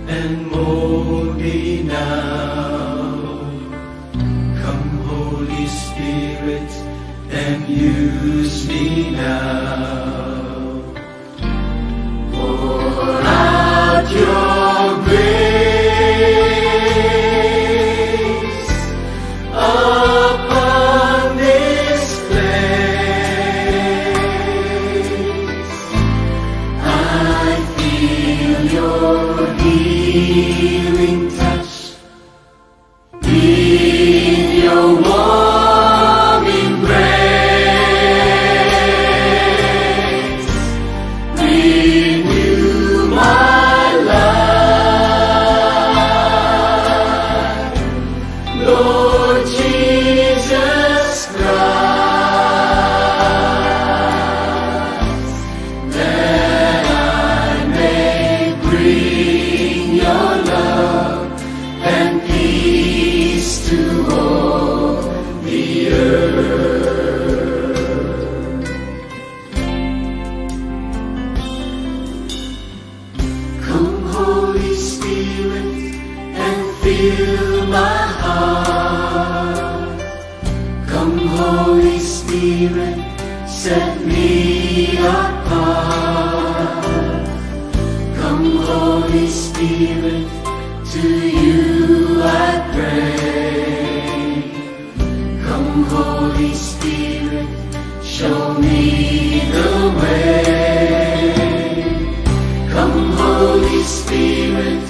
And mold me now. Come, Holy Spirit, and use me now. Pour out your grace upon this place. I feel your healing touch in your warm embrace. Renew my life, Lord Jesus Christ, that I may bring your love and peace to all the earth. Come, Holy Spirit, and fill my heart. Come, Holy Spirit, set me apart. Come, Holy Spirit, to you I pray. Come, Holy Spirit, show me the way. Come, Holy Spirit,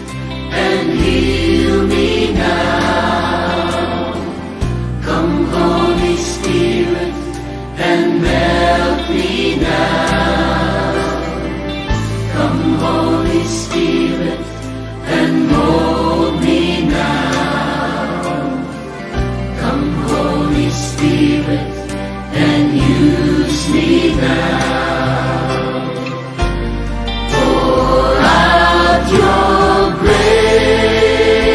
and heal me now. Come, Holy Spirit, and melt me now. Come, Holy Spirit, and mold me now. Come, Holy Spirit, and use me now. Pour out your grace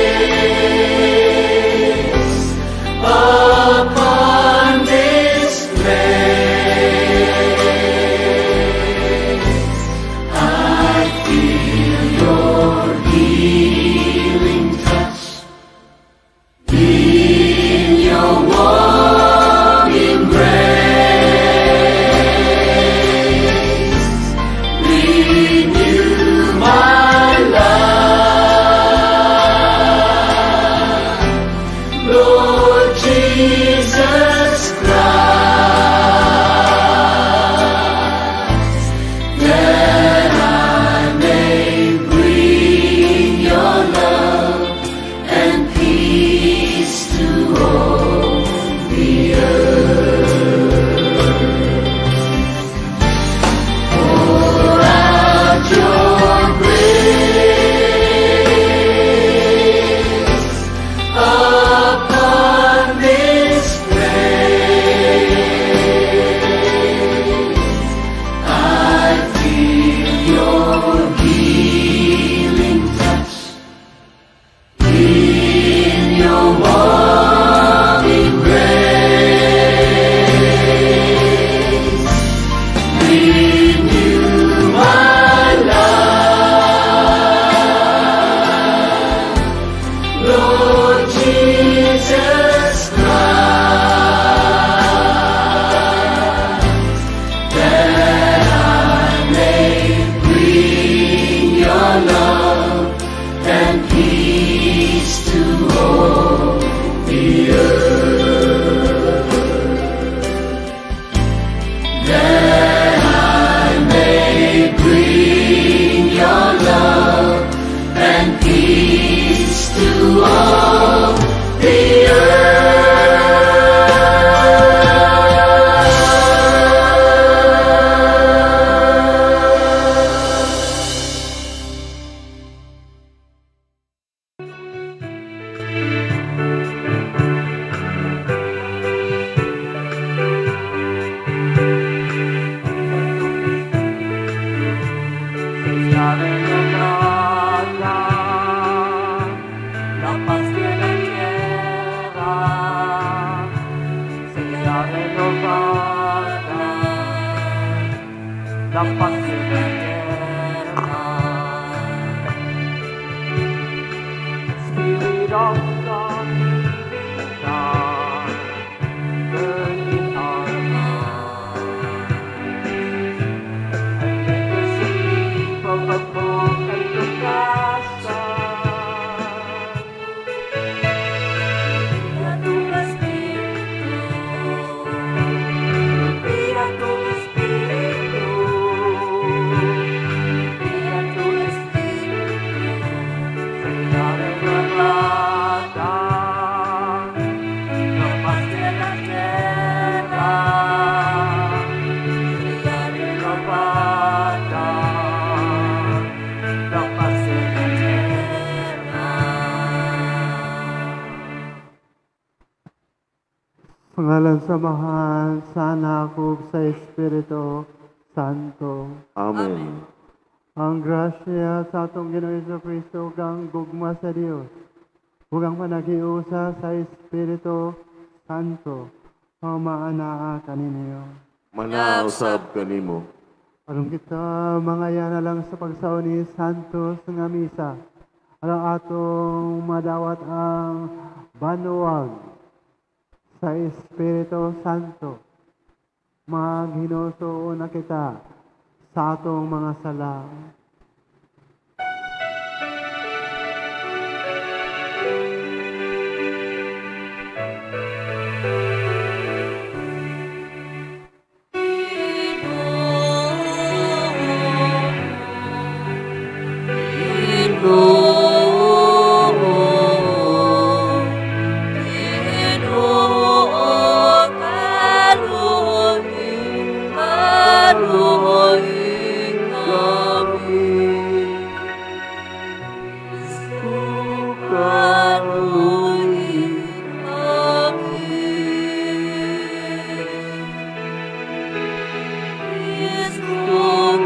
upon this place. I feel your healing touch in your warm embrace. Renew my life, Lord Jesus Christ, that I may bring your love and peace to all the earth. Pour out your grace upon this place. I feel your healing touch in your warm embrace. Renew my life, Lord Jesus Christ, that I may bring your love and peace to all the earth. That I may bring your love and peace to all the earth. Se está renovada la paz de la tierra, se está renovada la paz de la tierra. Spirit of the living God, burn in our hearts. And make us a people of hope and compassion. Envía tu Espíritu, Envía tu Espíritu, envía tu Espíritu, Sea renovada la faz de la tierra. Sea renovada la faz de la tierra. Sa ngalan sa Amahan, sa Anak, ug sa Espiritu Santo. Amen. Ang grasya sa atong Ginoong Kristo ug ang gugma sa Dios ug ang panaghiusa sa Espiritu Santo maanaa kaninyo. Manausab kanimo. Aron kita mga lang sa pagsaon ni Santos nga misa, aron atong madawat ang banuwag sa Espiritu Santo. Maghinulsol na kita sa atong mga sala. Ginoo, Ginoo, kaluoyi, kaluoyi kami. Kristo, kaluoyi kami. Kristo,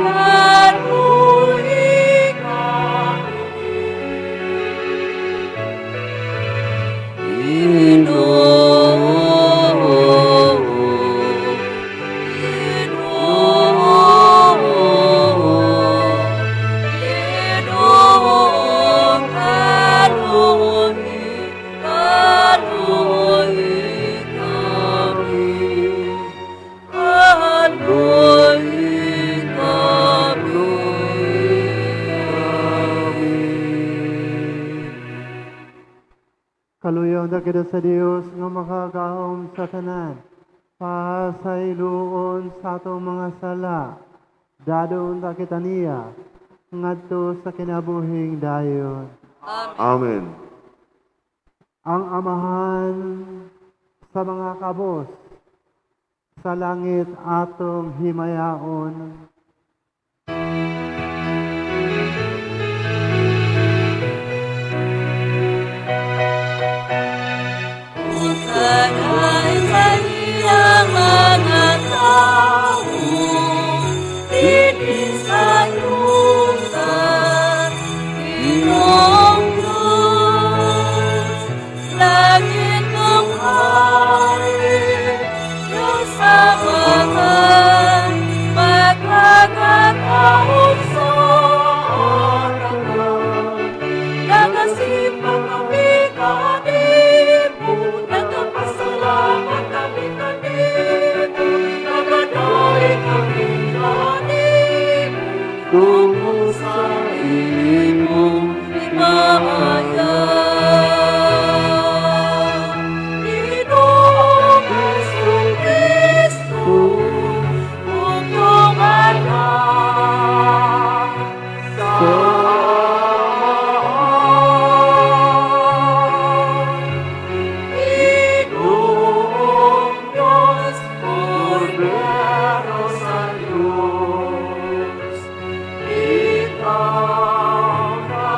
kaluoyi kami. Ginoo, Ginoo, Ginoo, kaluoyi, kaluoyi kami. Kaluoyi kami. Kaluyaw na kita sa Dios nga makagahom sa tanan. Pasayloon sa atong mga sala. Dadon ta kita niya ngadto sa kinabuhing dayon. Amen. Ang Amahan sa mga kabos sa langit atong himayaon. Usahay sa iyang mga tao, dinhi sa yuta, Ginoong Diyos, langit mong hari, Diyos Amahan, magkakataon sa tanan. Nagasimba kami kanimo, nagapasalamat kami kanimo, nagadaig kami kanimo, tungod sa imong himaya. Ginoong Jesu-Cristo, ug Anak, Sa Amahan, Ginoong Diyos, Kordero sa Diyos, ikaw na.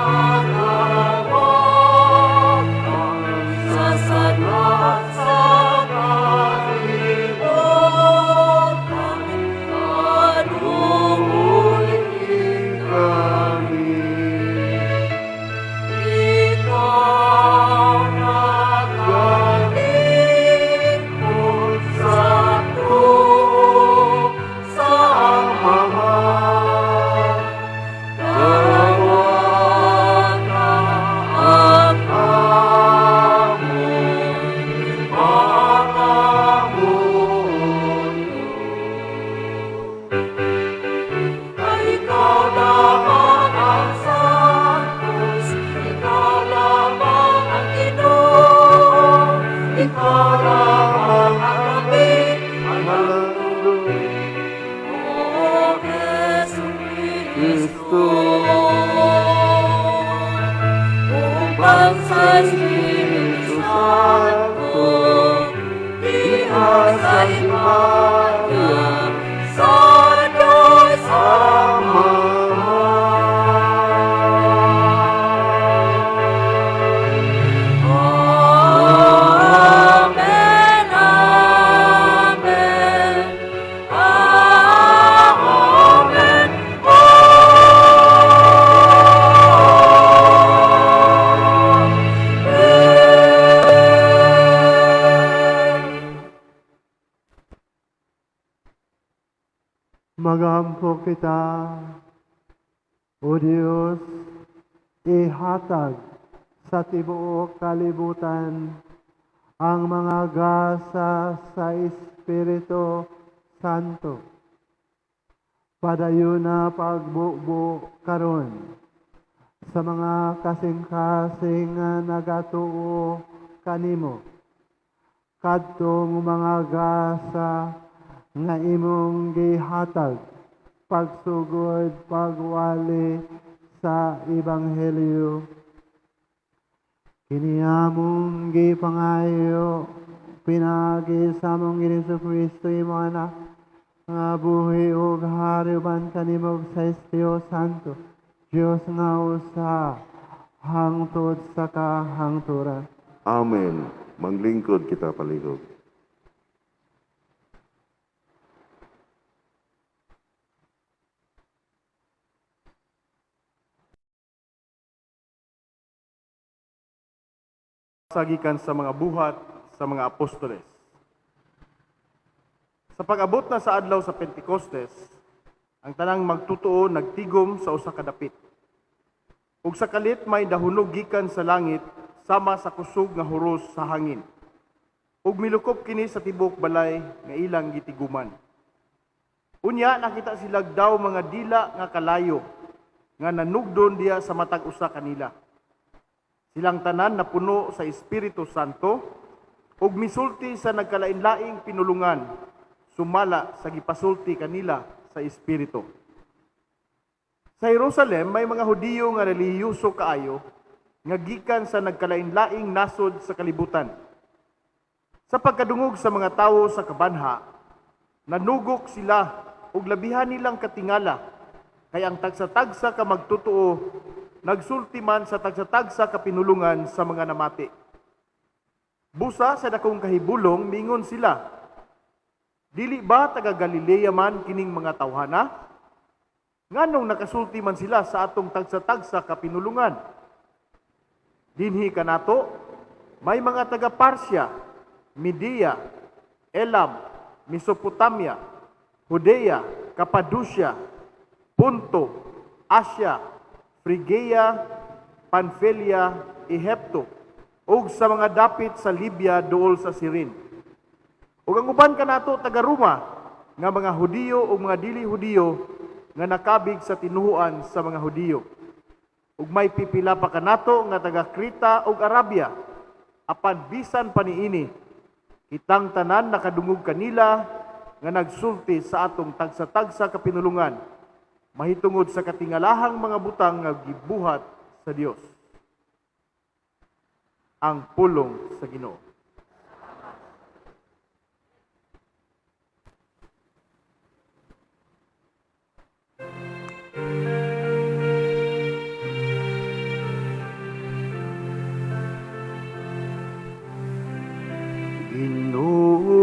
Kristo uban sa Espiritu Santo diha sa himaya sa Diyos Ama. Amen, Amen, Amen. Amen. Magampo kita, O Diyos, ihatag sa tibuok kalibutan ang mga gasa sa Espiritu Santo. Padayon na pagbubo karon sa mga kasing-kasing nga nagatuo kanimo. Kadtong mga gasa nga imong gihatag pagsugod pagwali sa ebanghelyo. Kini among gipangayo pinaagi sa among Ginoong Kristo imong anak nga buhi ug hari uban kanimo sa Espiritu Santo, Dios nga usa hangtod sa kahangturan. Amen. Manglingkod kita palihog. Sagikan sa mga buhat sa mga apostoles. Sa pag-abot na sa adlaw sa Pentecostes, ang tanang magtutuo nagtigom sa usa ka dapit. Ug sa kalit may dahunog gikan sa langit sama sa kusog nga huros sa hangin. Ug milukop kini sa tibuok balay nga ilang gitiguman. Unya nakita sila daw mga dila nga kalayo nga nanugdon diha sa matag usa kanila. Silang tanan napuno sa Espiritu Santo ug misulti sa nagkalain-laing pinulungan sumala sa gipasulti kanila sa Espiritu. Sa Jerusalem may mga Hudiyo nga relihiyoso kaayo nga gikan sa nagkalain-laing nasod sa kalibutan. Sa pagkadungog sa mga tawo sa kabanha, nanugok sila ug labihan nilang katingala kay ang tagsa-tagsa ka magtutuo nagsulti man sa tagsa-tagsa ka pinulungan sa mga namati. Busa sa dakong kahibulong mingon sila, dili ba taga Galilea man kining mga tawhana? Nganong nakasulti man sila sa atong tagsa-tagsa ka pinulungan? Dinhi kanato, may mga taga Parsia, Media, Elam, Mesopotamia, Judea, Cappadocia, Ponto, Asia, Phrygia, Pamphylia, Ehipto, ug sa mga dapit sa Libya duol sa Sirin. Ug ang uban kanato taga Roma nga mga Hudiyo ug mga dili Hudiyo nga nakabig sa tinuhuan sa mga Hudiyo. Ug may pipila pa kanato nga taga Creta ug Arabia, apan bisan pa niini kitang tanan nakadungog kanila nga nagsulti sa atong tagsa-tagsa ka pinulungan mahitungod sa katingalahang mga butang nga gibuhat sa Dios. Ang pulong sa Ginoo. Ginoo,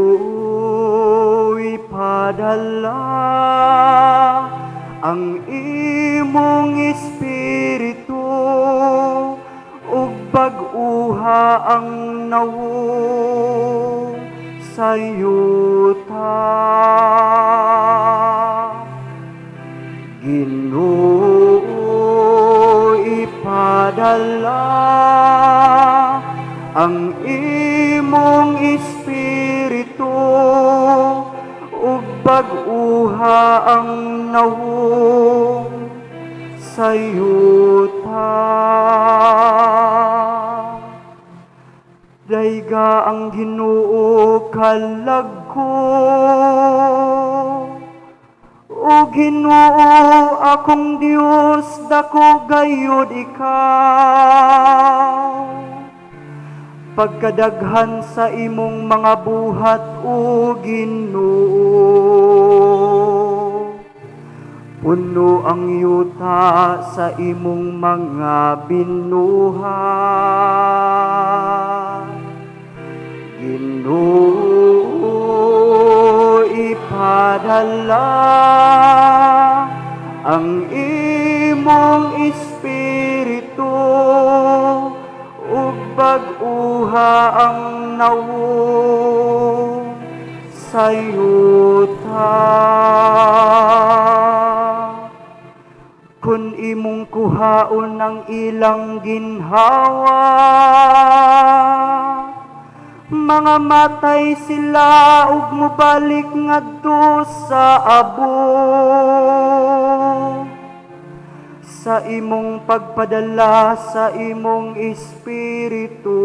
ipadala ang imong espiritu ug bag-uha ang nawong sa yuta. Ginoo, ipadala ang imong espiritu ug bag-uha ang nawong sa yuta. Dayga ang Ginoo kalag ko O Ginoo, akong Dios, dako gayud ikaw. Pagkadaghan sa imong mga buhat, o Ginoo. Puno ang yuta sa imong mga binuhat. Ginoo, ipadala ang imong espiritu ug bag-uha ang nawong sa yuta. Kun imong kuhaon ang ilang ginhawa, mga matay sila ug mobalik ngadto sa abo. Sa imong pagpadala sa imong espiritu,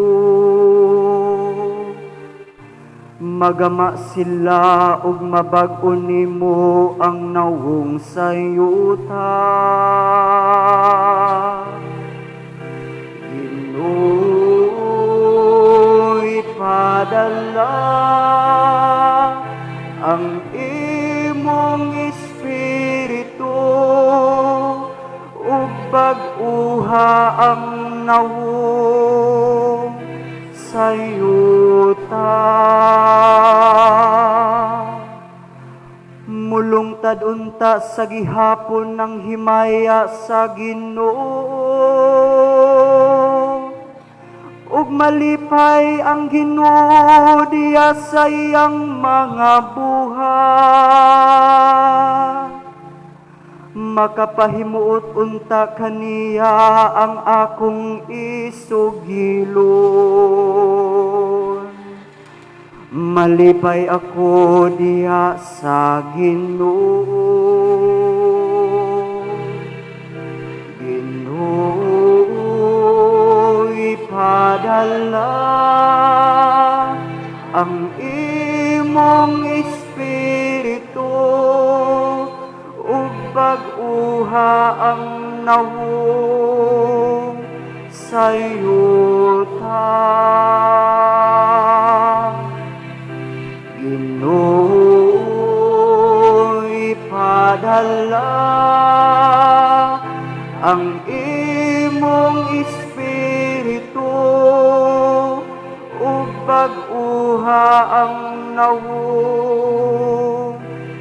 magama sila ug mabag-o nimo ang nawong sa yuta. Ginoo, ipadala ang imong espiritu ug bag-uha ang nawong sa yuta. Mulungtad unta sa gihapon ng himaya sa Ginoo, ug malipay ang Ginoo diya sa iyang mga buhat. Makapahimuot unta kaniya ang akong isugilon. Malipay ako diya sa Ginoo. Ginoo, ipadala ang imong espiritu ug bag-uha ang nawong sa yuta. Ginoo, ipadala ang imong espiritu ug bag-uha ang nawong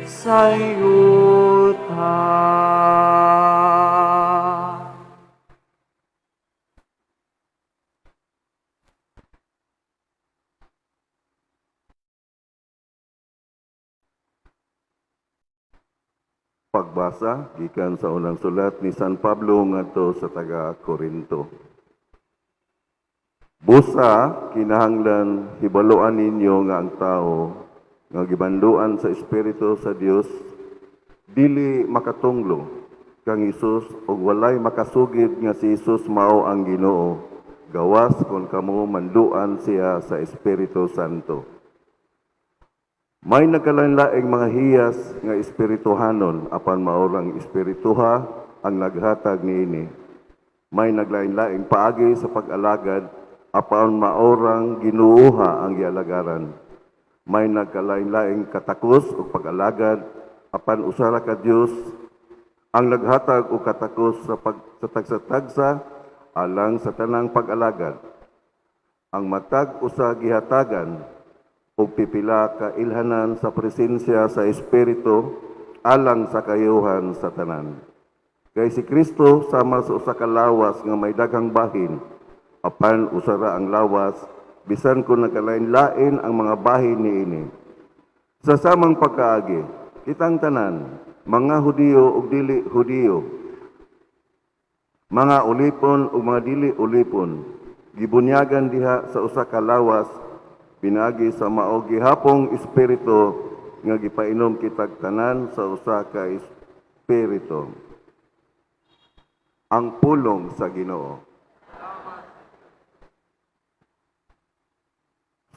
sa yuta. Pagbasa gikan sa unang sulat ni San Pablo ngadto sa taga Korinto. Busa kinahanglan hibaluan ninyo nga ang tao nga gibanduan sa Espiritu sa Dios dili makatunglo kang Hesus ug walay makasugid nga si Hesus mao ang Ginoo, gawas kon kamo manduan siya sa Espiritu Santo. May nagkalain-laing mga hiyas nga espirituhanon, apan mao rang espirituha ang naghatag niini. May naglain-laing paagi sa pag-alagad, apan mao rang Ginooha ang gialagaran. May nagkalain-laing katakos og pag-alagad, apan usa ra ka Dios ang naghatag og katakos sa tagsa-tagsa alang sa tanang pag-alagad. Ang matag usa gihatagan og pipila ka ilhanan sa presensya sa Espiritu alang sa kayuhan sa tanan. Kay si Kristo sama sa usa ka lawas nga may daghang bahin, apan usa ra ang lawas, bisan kung nagkalain-lain ang mga bahin niini. Sa samang pagkaagi, kitang tanan, mga Hudiyo ug dili Hudiyo, mga ulipon ug mga dili ulipon, gibunyagan diha sa usa ka lawas pinaagi sa mao gihapong espiritu nga gipainom kitag tanan sa usa ka espiritu. Ang pulong sa Ginoo.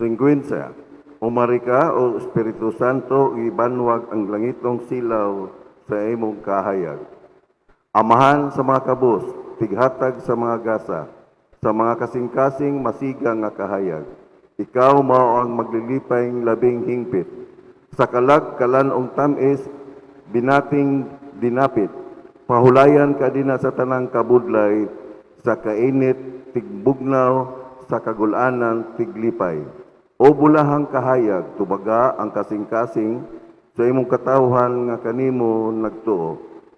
50. Umari ka, o Espiritu Santo, ibanwag ang langitong silaw sa imong kahayag. Amahan sa mga kabus, tighatag sa mga gasa, sa mga kasing-kasing masiga nga kahayag. Ikaw mao ang maglilipay labing hingpit. Sa kalag kalan-ong tamis, binating dinapit. Pahulayan ka dinha sa tanang kabudlay, sa kainit tigbugnaw, sa kagulanan tiglipay. O bulahang kahayag, tubaga ang kasing-kasing sa imong katawhan nga kanimo nagtuo.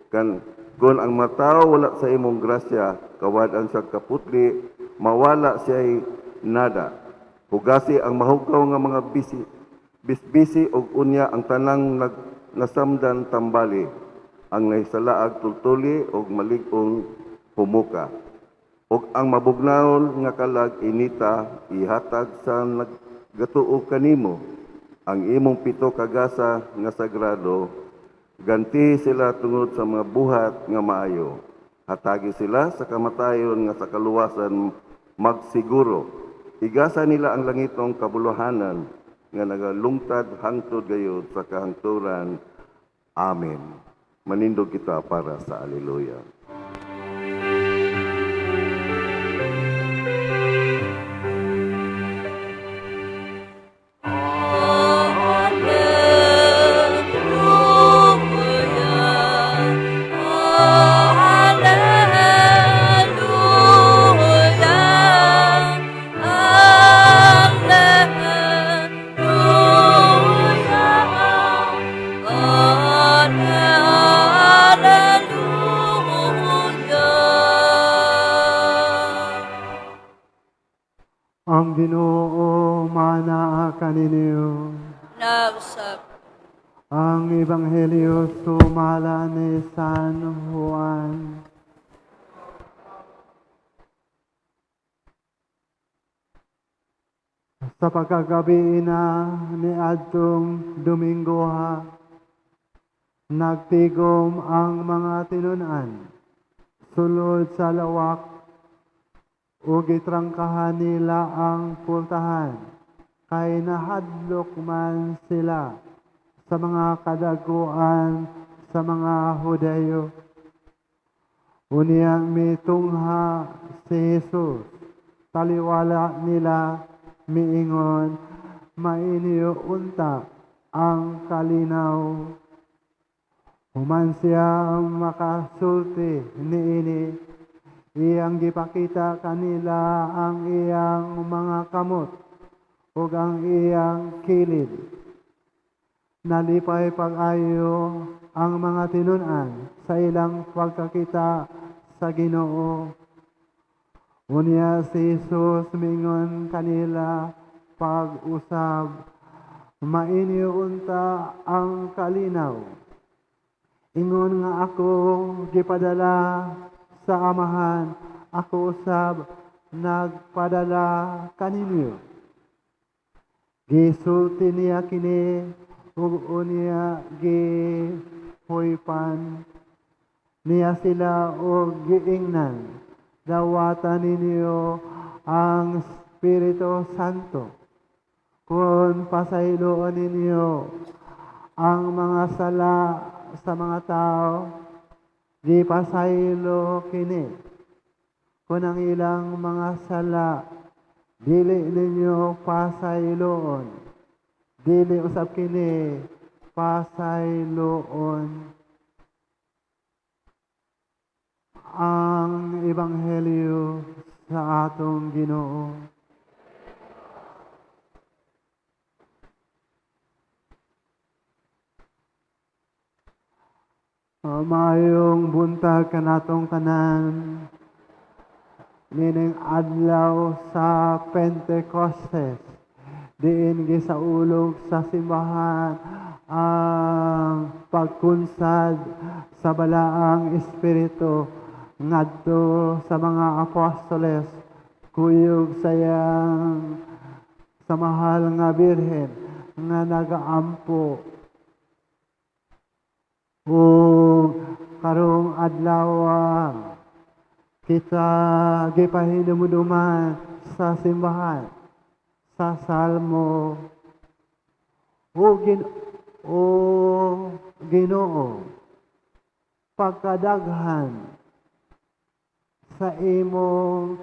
Kan kung ang matawo wala sa imong grasya, kawad-an siya kaputli, mawala siya'y nada. Hugasi ang mahugaw nga mga bisi, bisbisi og unya ang tanang nasamdan tambali, ang nahisalaag tultuli og malig-ong humuka. Og ang mabugnawon nga kalag inita ihatag sa naggatuo kanimo ang imong pito ka gasa nga sagrado, ganti sila tungod sa mga buhat nga maayo, hatagi sila sa kamatayon nga sa kaluwasan magsiguro, igasa nila ang langitong kabuluhanan nga nagalungtad hangtod gayud sa kahangturan. Amen. Manindog kita para sa Alleluia. Ang Ginoo manaa kaninyo. Nausap. Ang Ebanghelyo sumala ni San Juan. Sa pagkagabi na ni adtong Domingo ha, nagtigom ang mga tinun-an sulod sa lawak ug gitrangkahan nila ang pultahan kay nahadlok man sila sa mga kadaguan sa mga Hudayo. Unya mitungha si Jesus, taliwala nila miingon, "Mainyo unta ang kalinaw." Human siya makasulti niini, iyang gipakita kanila ang iyang mga kamot ug ang iyang kilid. Nalipay pag-ayo ang mga tinun-an sa ilang pagkakita sa Ginoo. Unya si Jesus mingon kanila pag-usab, "Mainyo unta ang kalinaw. Ingon nga ako gipadala sa Amahan, ako usab nagpadala kaninyo." Gisulti niya kini ug unya gihuypan niya sila og giingnan, "Dawata ninyo ang Espiritu Santo. Kung pasayloon ninyo ang mga sala sa mga tao, gipasaylo kini. Kung ang ilang mga sala dili ninyo pasayloon, dili usab kini pasayloon." Ang Ebanghelyo sa atong Ginoo. Maayong buntag kanatong tanan. Nining adlaw sa Pentecostes, diin gisaulog sa simbahan ang pagkunsad sa Balaang Espiritu ngadto sa mga apostoles kuyog sayang sa mahal nga Birhen nga nagaampo. Ug karong adlaw kita gipahinumduman sa simbahan sa Salmo, "O, o Ginoo, pagkadaghan sa imong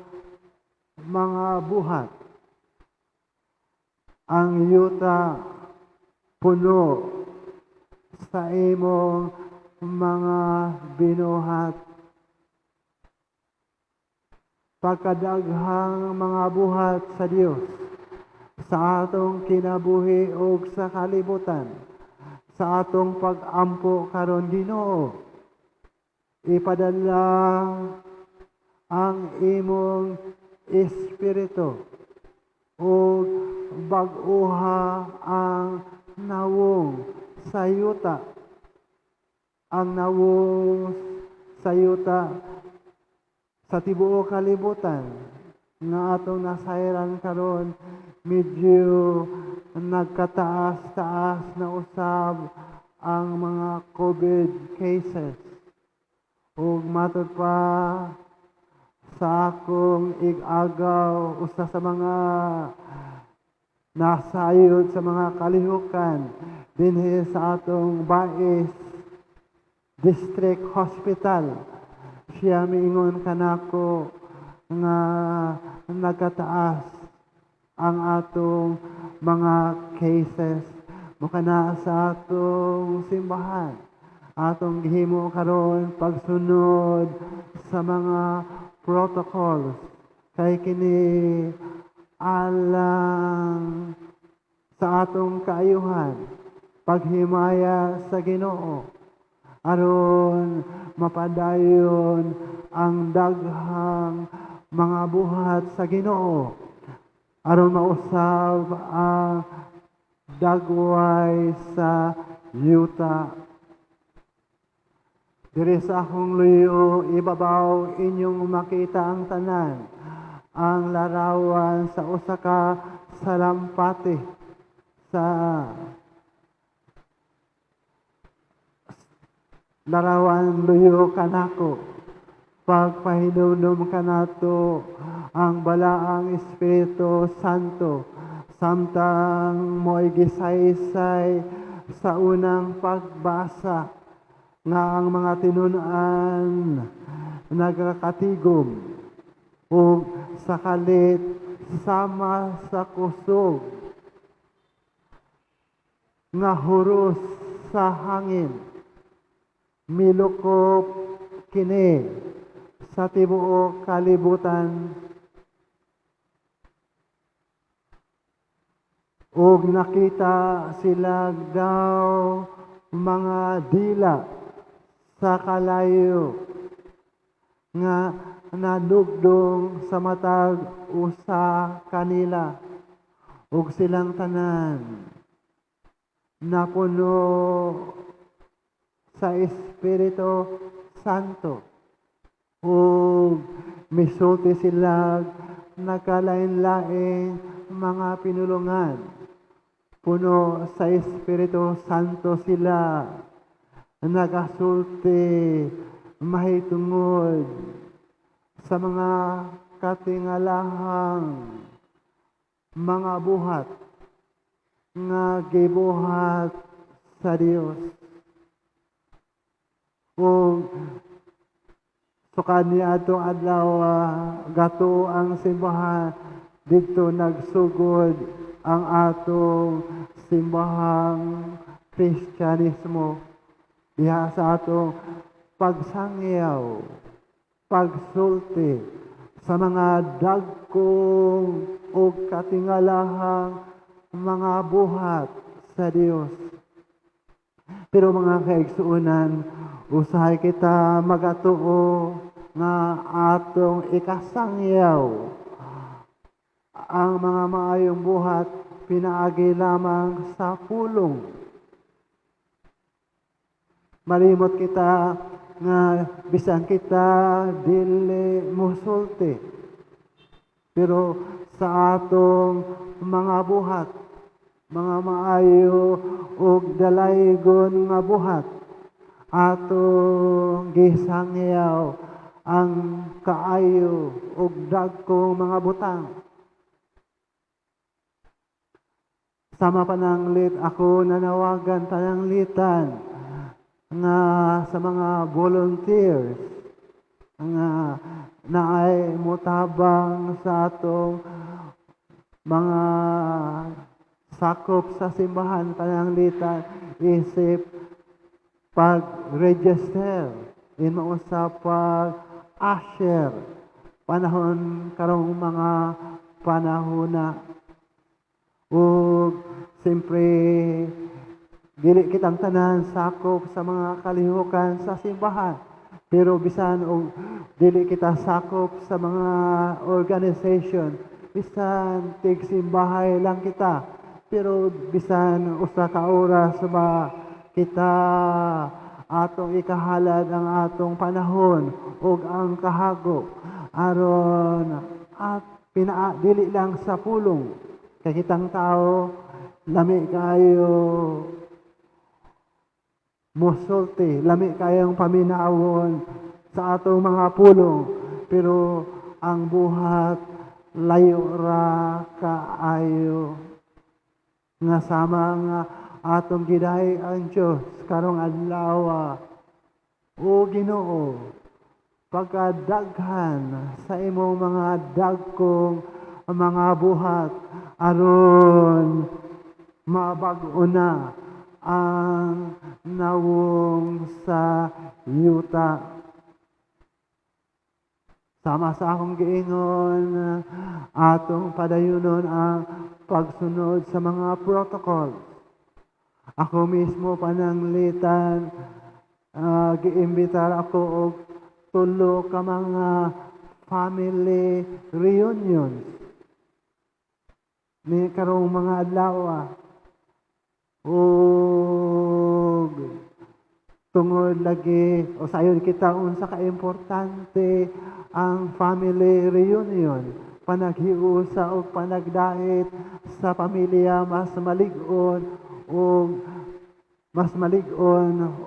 mga buhat. Ang yuta puno sa imong mga binuhat. Pagkadaghang mga buhat sa Dios sa atong kinabuhi ug sa kalibutan, sa atong pag-ampo karon, Ginoo, ipadala ang imong Espiritu ug bag-oha ang nawong sa yuta, ang nawong sa yuta sa tibuok kalibutan nga atong nasayran karon. Medyo nagkataas-taas na usab ang mga COVID cases ug matud pa sa akong ig-agaw, usa sa mga nasayod sa mga kalihukan dinhi sa atong Bais District Hospital, siya miingon kanako nga nagkataas ang atong mga cases. Mukana sa atong simbahan, atong gihimo karon pagsunod sa mga protocols kay kini alang sa atong kaayuhan, paghimaya sa Ginoo, aron mapadayon ang daghang mga buhat sa Ginoo, aron mausab ang dagway sa yuta. Diri sa akong luyo, ibabaw, inyong makita ang tanan, ang larawan sa usa ka salampati sa larawan luyo kanako. Pagpahinumdum kanato ang Balaang Espiritu Santo samtang mo'y gisaysay sa unang pagbasa nga ang mga tinun-an nagakatigom ug sa kalit sama sa kusog nga huros sa hangin, milukop kini sa tibuok kalibutan ug nakita sila daw mga dila sa kalayo nga nadugdong sa matag usa kanila ug silang tanan napuno sa Espiritu Santo ug misulti sila nagkalain-laing mga pinulungan. Puno sa Espiritu Santo sila nagasulti mahitungod sa mga katingalahang mga buhat nga gibuhat sa Dios. Ug sukad niadtong adlaw, gato ang simbahan, didto nagsugod ang atong simbahang Kristyanismo diha sa atong pagsangyaw, pagsulti sa mga dagkong o katingalahang mga buhat sa Dios. Pero mga kaigsuonan, usahay kita magatuo nga atong ikasangyaw ang mga maayong buhat pinaagi lamang sa pulong. Malimot kita nga bisan kita dili musulti, pero sa atong mga buhat, mga maayo ug dalaygon nga buhat, atong gisangyaw ang kaayo ug dagkong mga butang. Sama pananglit ako nanawagan tananglitan Nga sa mga volunteers nga naay mutabang sa atong mga sakop sa simbahan, pananglitan isip pag-register in mao sa pag-usher panahon karong mga panahona. Ug siyempre dili kitang tanan sakop sa mga kalihukan sa simbahan, pero bisan og dili kita sakop sa mga organization, bisan tigsimbahay lang kita, pero bisan usa ka oras ba kita atong ikahalad ang atong panahon ug ang kahago aron at pinaa dili lang sa pulong, kay kitang tao lami kaayo mosulti, lami kayong paminawon sa atong mga pulong, pero ang buhat layo ra kaayo. Nga sama nga atong gidaig ang Dios karong adlaw, o Ginoo, pagkadaghan sa imong mga dagkong mga buhat aron mabag-o na ang nawong sa yuta. Sama sa akong giingon, atong padayunon ang pagsunod sa mga protocol. Ako mismo, pananglitan, giimbitar ako og tulo ka mga family reunions ni karong mga adlaw. Ug tungod lagi o sayon kita unsa ka importante ang family reunion, panaghiusa og panagdait sa pamilya, mas malig-on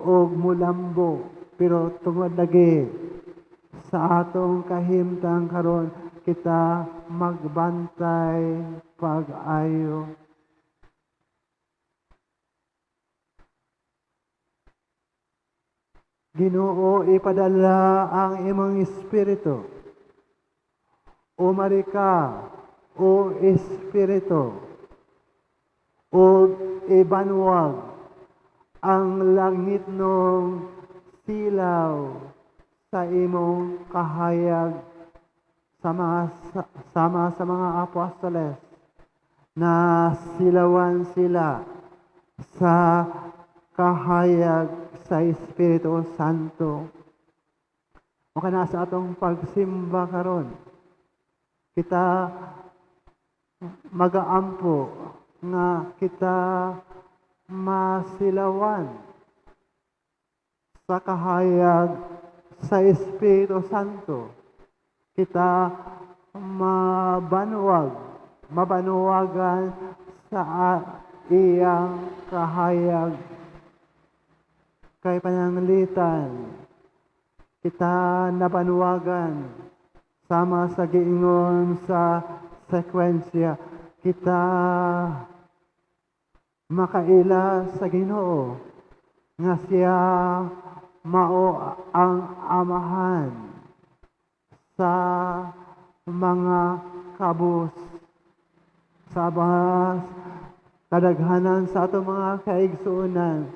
og mulambo. Pero tungod lagi sa atong kahimtang karon, kita magbantay pag-ayo. Ginoo, ipadala ang imong espiritu. Umari ka, o Espiritu, ug ibanwag ang langitnong silaw sa imong kahayag sama sa mga apostoles na silawan sila sa kahayag sa Espiritu Santo. O kana sa atong pagsimba karon, kita magaampo nga kita masilawan sa kahayag sa Espiritu Santo. Kita mabanwagan sa iyang kahayag. Kay pananglitan kita nabanwagan sama sa giingon sa sekwensya, kita makaila sa Ginoo nga siya mao ang amahan sa mga kabus. Sa kadaghanan sa atong mga kaigsuonan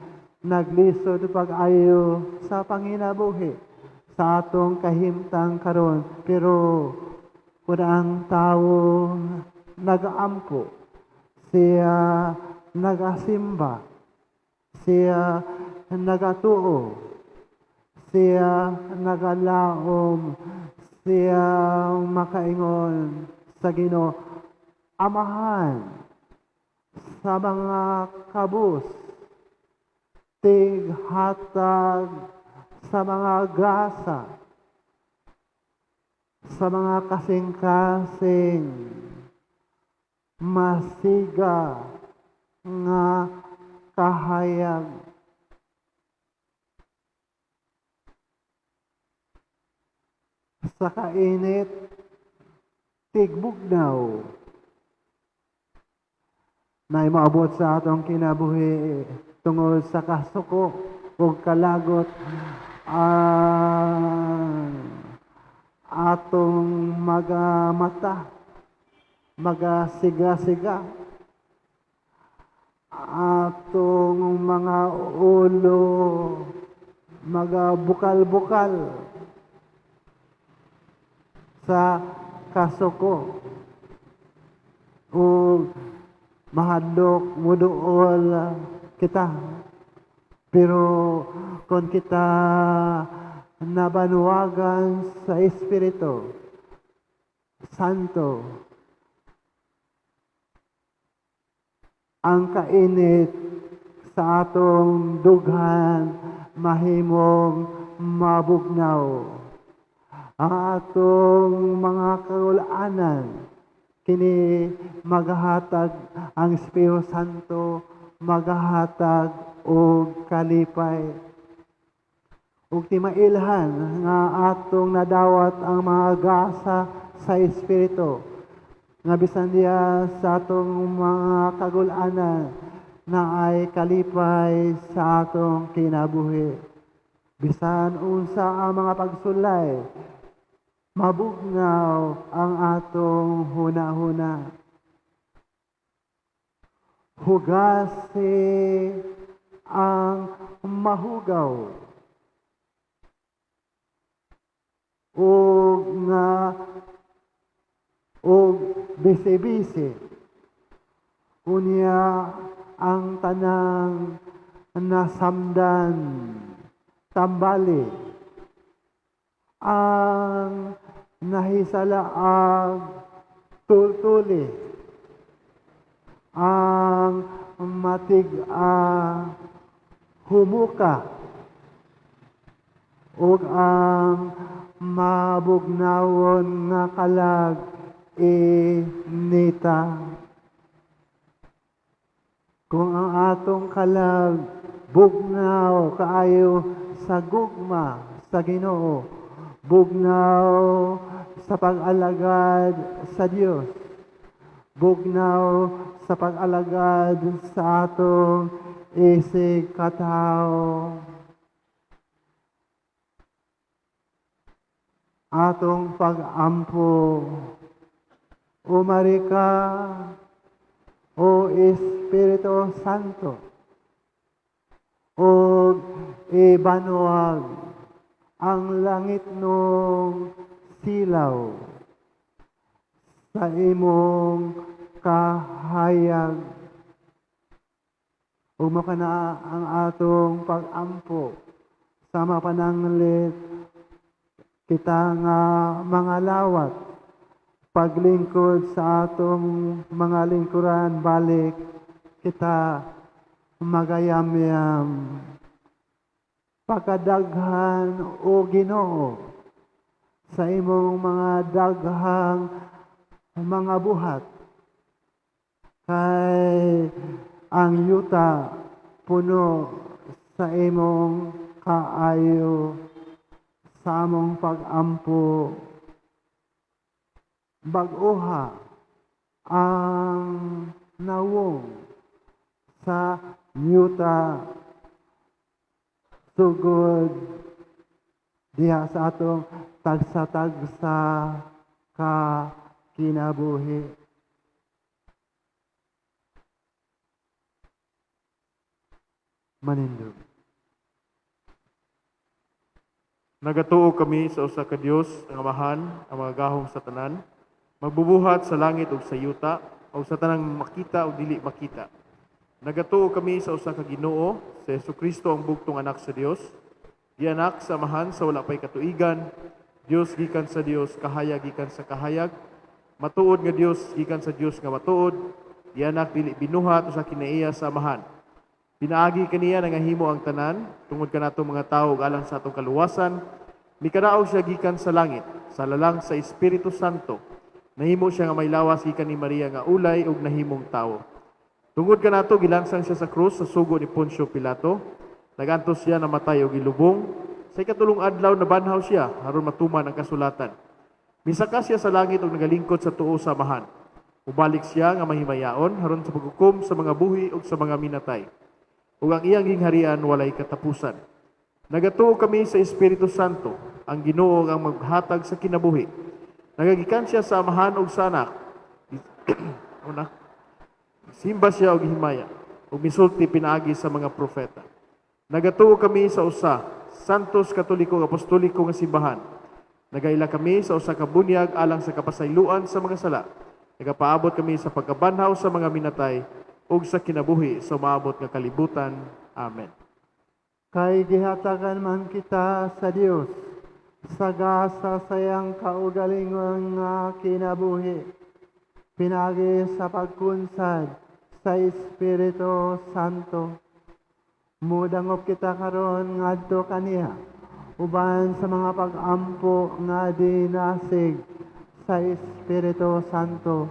naglisod pag-ayo sa panginabuhi sa atong kahimtang karon, pero kung ang tao nagaampo, siya nagasimba, siya nagatuo, siya nagalaom, siya makaingon sa Ginoo, amahan sa mga kabus, tighatag sa mga gasa, sa mga kasing-kasing, masiga nga kahayag. Sa kainit, tigbugnaw na maabot sa atong kinabuhi tungod sa kasuko. ug kalagot ang atong mga mata magasiga-siga, atong mga ulo magabukal-bukal sa kasuko ug mahadlok muduol kita. Pero kung kita nabanwagan sa Espiritu Santo, ang kainit sa atong dughan mahimong mabugnaw. Ang atong mga kagul-anan kini magahatag ang Espiritu Santo, magahatag og kalipay. Ug timailhan nga atong nadawat ang mga gasa sa Espiritu nga bisan diha sa atong mga kagul-anan na ay kalipay sa atong kinabuhi. Bisan unsa ang mga pagsulay, mabugnaw ang atong huna-huna. Hugasi ang mahugaw ug nga ug bisi-bisi. Unya ang tanang nasamdan tambali, ang nahisalaag tultuli, ang matig-a humuka, ug ang mabugnawon nga kalag inita. Kung ang atong kalag bugnaw kaayo sa gugma sa Ginoo, bugnaw sa pag-alagad sa Dios, bugnaw sa pag-alagad sa atong isig katawo, atong pag-ampo, umari ka, o Espiritu Santo, ug ibanuwag ang langit nung silaw sa imong kahayag. Ug makana ang atong pag-ampo sa mapananglit kita nga mga lawat, paglingkod sa atong mga lingkuran, balik kita magayamyam. Pagkadaghan o Ginoo sa imong mga daghang mga buhat, kay ang yuta puno sa imong kaayo. Sa among pag-ampo, bag-oha ang nawong sa yuta sugod diha sa atong tagsa-tagsa ka kinabuhi. Manindog. Nagatuo kami sa usa ka Dios, ang Amahan, ang mga gahom sa tanan, magbubuhat sa langit ug sa yuta, o sa tanang makita o dili makita. Nagatuo kami sa usa ka Ginoo, sa Hesukristo ang bugtong anak sa Dios, gianak sa Amahan sa wala pay katuigan, Dios gikan sa Dios, kahayag gikan sa kahayag, matuod nga Dios gikan sa Dios nga matuod, gianak dili binuhat usa kinaiya sa Amahan. Pinaagi kaniya nangahimo ang tanan tungod kanato mga tawo ug alang sa atong kaluwasan. Mikadaog siya gikan sa langit, sa lalang sa Espiritu Santo. Nahimo siya nga may lawas gikan ni Maria nga ulay ug nahimong tawo. Tungod kanato gilansang siya sa krus sa sugo ni Poncio Pilato. Nagantos siya namatay ug gilubong. Sa ikatulong adlaw nabanhaw siya aron matuman ang kasulatan. Misaka siya sa langit ug nagalingkod sa tuo sa Amahan. Ubalik siya nga mahimayaon aron sa paghukom sa mga buhi ug sa mga minatay. ug ang iyang gingharian walay katapusan. Nagatuo kami sa Espiritu Santo, ang Ginoo ang maghatag sa kinabuhi. Nagagikan siya sa Amahan ug sa Anak. Una, simba siya og himaya ug misulti pinaagi sa mga propeta. Nagatuo kami sa usa, Santos Katoliko ug Apostoliko nga simbahan. Nagaila kami sa usa ka bunyag alang sa kapasayloan sa mga sala. Nagapaabot kami sa pagkabanhaw sa mga minatay ug sa kinabuhi sa umaabot nga kalibutan. Amen. Kay gihatagan man kita sa Dios sa gasa sayang kaugalingon nga kinabuhi, pinagi sa pagkunsad sa Espiritu Santo. Mudangop kita karon ngadto kaniya uban sa mga pag-ampo nga dinasig sa Espiritu Santo.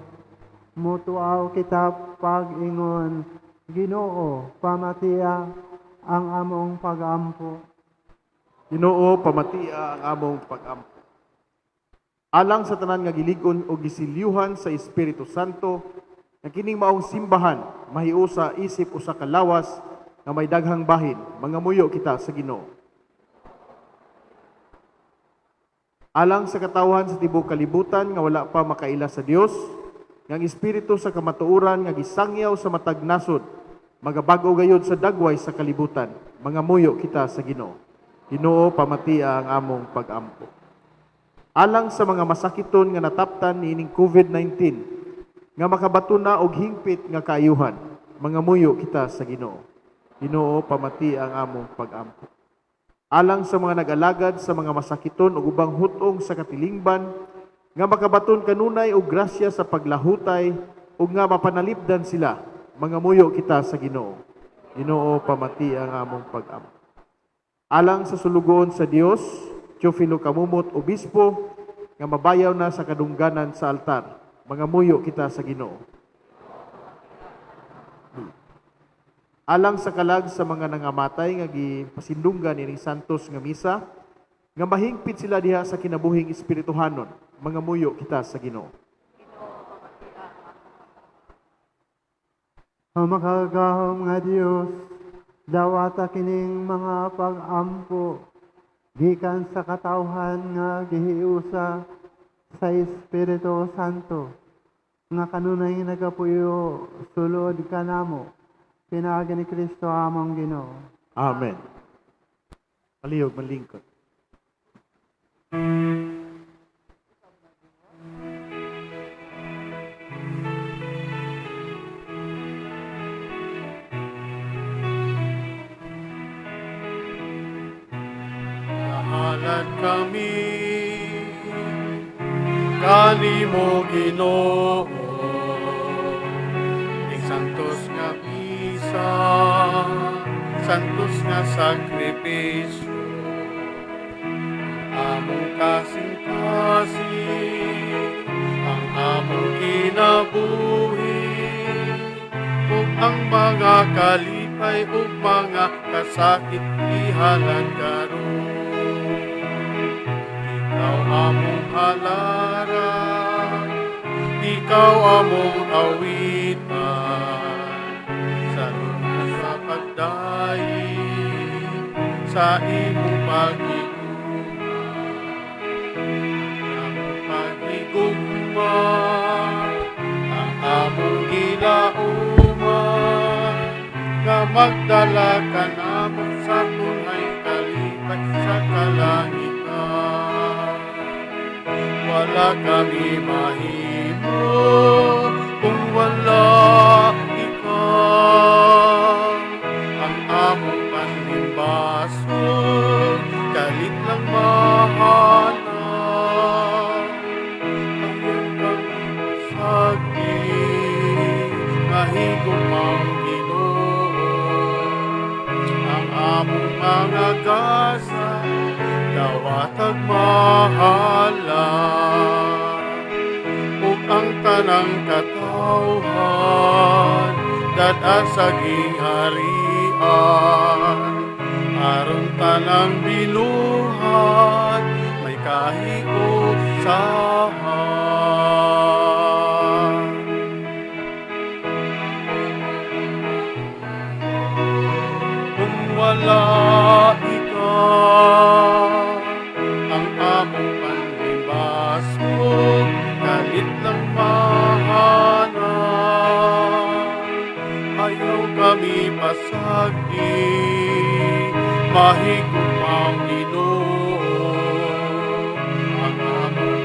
Mutuaw kita pag-ingon, Ginoo, pamatia ang among pag-ampo. Ginoo, pamatia ang among pag-ampo. Alang sa tanan nga gilig-on o gisilyuhan sa Espiritu Santo, nga kining maong simbahan mahiusa isip usa ka lawas nga may daghang bahin, mangamuyo kita sa Ginoo. Alang sa katawhan sa tibuok kalibutan nga wala pa makaila sa Dios, nga ang espiritu sa kamatuoran nga gisangyaw sa matag nasod, magabag-o gayod sa dagway sa kalibutan, mangamuyo kita sa Ginoo. Ginoo, pamatia ang among pag-ampo. Alang sa mga masakiton nga nataptan niining COVID-19, nga makabato na og hingpit nga kaayuhan, mangamuyo kita sa Ginoo. Ginoo, pamatia ang among pag-ampo. Alang sa mga nag-alagad sa mga masakiton ug ubang hutong sa katilingban, nga makabaton kanunay og grasya sa paglahutay ug nga mapanalipdan sila, mangamuyo kita sa Ginoo. Ginoo, pamatia ang among pag-ampo. Alang sa sulugoon sa Dios, Teofilo Camomot, Obispo, nga mabayaw na sa kadungganan sa altar, mangamuyo kita sa Ginoo. Alang sa kalag sa mga nangamatay nga gipasindunggan ining santos nga misa, nga mahingpit sila diha sa kinabuhing espirituhanon, mangamuyo kita sa Ginoo. O makagagahom nga Dios, dawata kining mga pag-ampo gikan sa katawhan nga gihiusa sa Espiritu Santo, nga kanunay nagapuyo sulod kanamo, pinaagi ni Kristo among Ginoo. Amen. Palihog manlingkod. Nahalad kami kanimo, Ginoo, ning santos nga misa, santos nga sakripisyo, among kasing-kasing, ang among kinabuhi ug ang mga kalipay ug mga kasakit ihalad karon. Ikaw among halaran, ikaw among awitan, sa sa pagdaig sa imong pagigugma, among pagigugma, ang among gilauman, nga magdala ka namo sa tunay kalipay sa kalangitan. Wala kami mahimo kung wala ikaw. Ang among panlimbasol, kalit lang mahanap. Ayaw kami sagdi, mahigumang Ginoo. Ang among mga gasa, dawatag mahala. Ug ang tanang katawhan, dad-a sa gingharian. Aron tanang binuhat, may kahiusahan. among panlimbasog, kalit lang mahanap. Ayaw kami pasagdi, mahigugmaong Ginoo. Ang among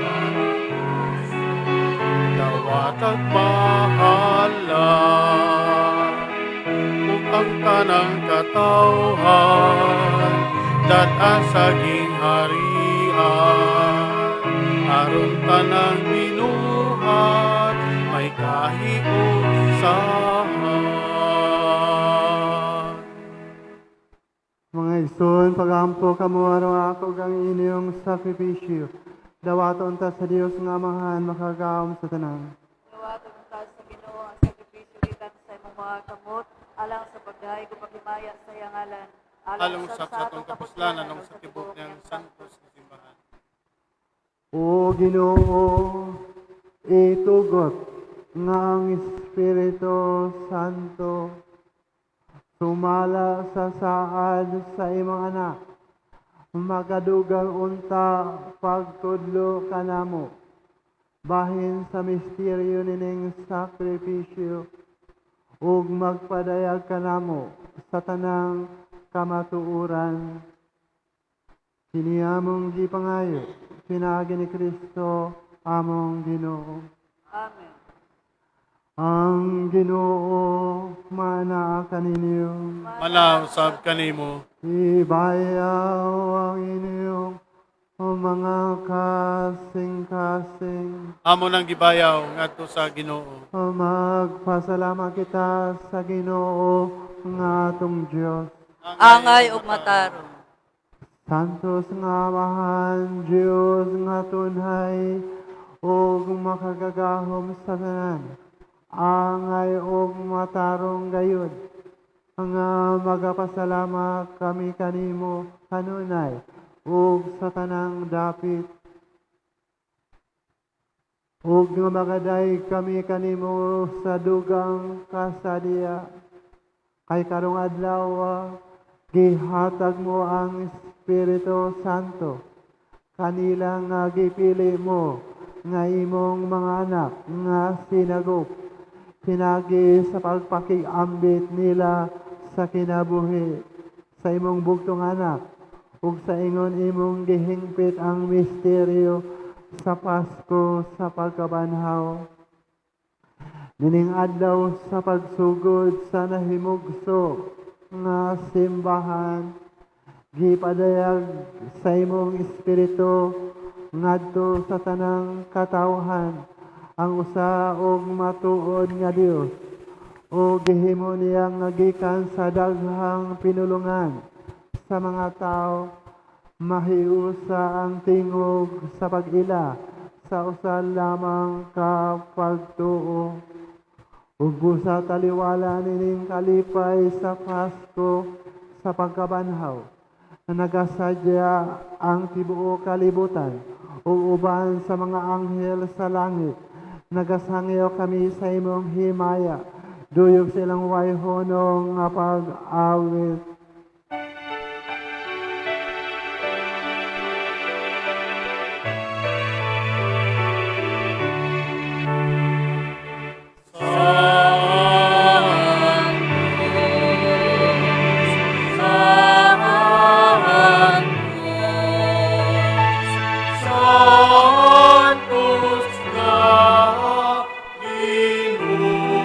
dawatag bahala, ug ang tanang katawhan dad-an sa gingharian, aron tanang binuhat may kahiusahan. Mga igsoon, pagampo kamo aron ako kang inyong sakripisyo. Dawaton ta sa Dios nga Amahan makagagahom sa tanan. Dawaton ta sa Ginoo ang sakripisyo gikan sa imong mga kamot alang sa pagdayeg ug paghimaya sa iyang ngalan. Alang usab sa atong kapuslanan ug sa tibuok niyang santos nga simbahan. O Ginoo, itugot nga ang Espiritu Santo sumala sa saad sa imong anak. Makadugang unta pagtudlo kanamo bahin sa misteryo nining sakripisyo ug magpadayag kanamo sa tanang kamatuoran. Kini among gipangayo, pinaagi ni Kristo among Ginoo. Amen. Ang Ginoo manaa kaninyo. Manaa usab kanimo. Ibayaw ang inyong mga kasing-kasing. Amo nang gibayaw ngadto sa Ginoo. Magpasalamat kita sa Ginoo nga atong Dios. Angay ug matarong. Santos nga Amahan, Dios nga tunhay, ug makagagahom sa tanan, angay ug matarong gayud, nga magapasalamat kami kanimo kanunay, ug sa tanang dapit. Ug nga magadayeg kami kanimo sa dugang kasadya, kay karong adlaw gihatag mo ang Espiritu Santo kanila nga gipili mo nga imong mga anak nga sinagop pinaagi sa pagpakiambit nila sa kinabuhi sa imong bugtong anak ug sa ingon imong gihingpit ang misteryo sa Pasko sa pagkabanhaw. Nining adlaw sa pagsugod sa nahimugso nga simbahan, gipadayag sa imong espiritu ngadto sa tanang katawhan ang usa og matuod nga Dios o gihimo niya nga gikan sa daghang pinulungan sa mga tao mahiusa ang tingog sa pag-ila sa usa lamang ka pagtuo. Ug busa taliwala nining kalipay sa Pasko sa pagkabanhaw na nagasadya ang tibuok kalibutan ug uban sa mga anghel sa langit, nagasangyaw kami sa imong himaya duyog sa ilang way hunong nga pag-awit. Santos nga Ginoo.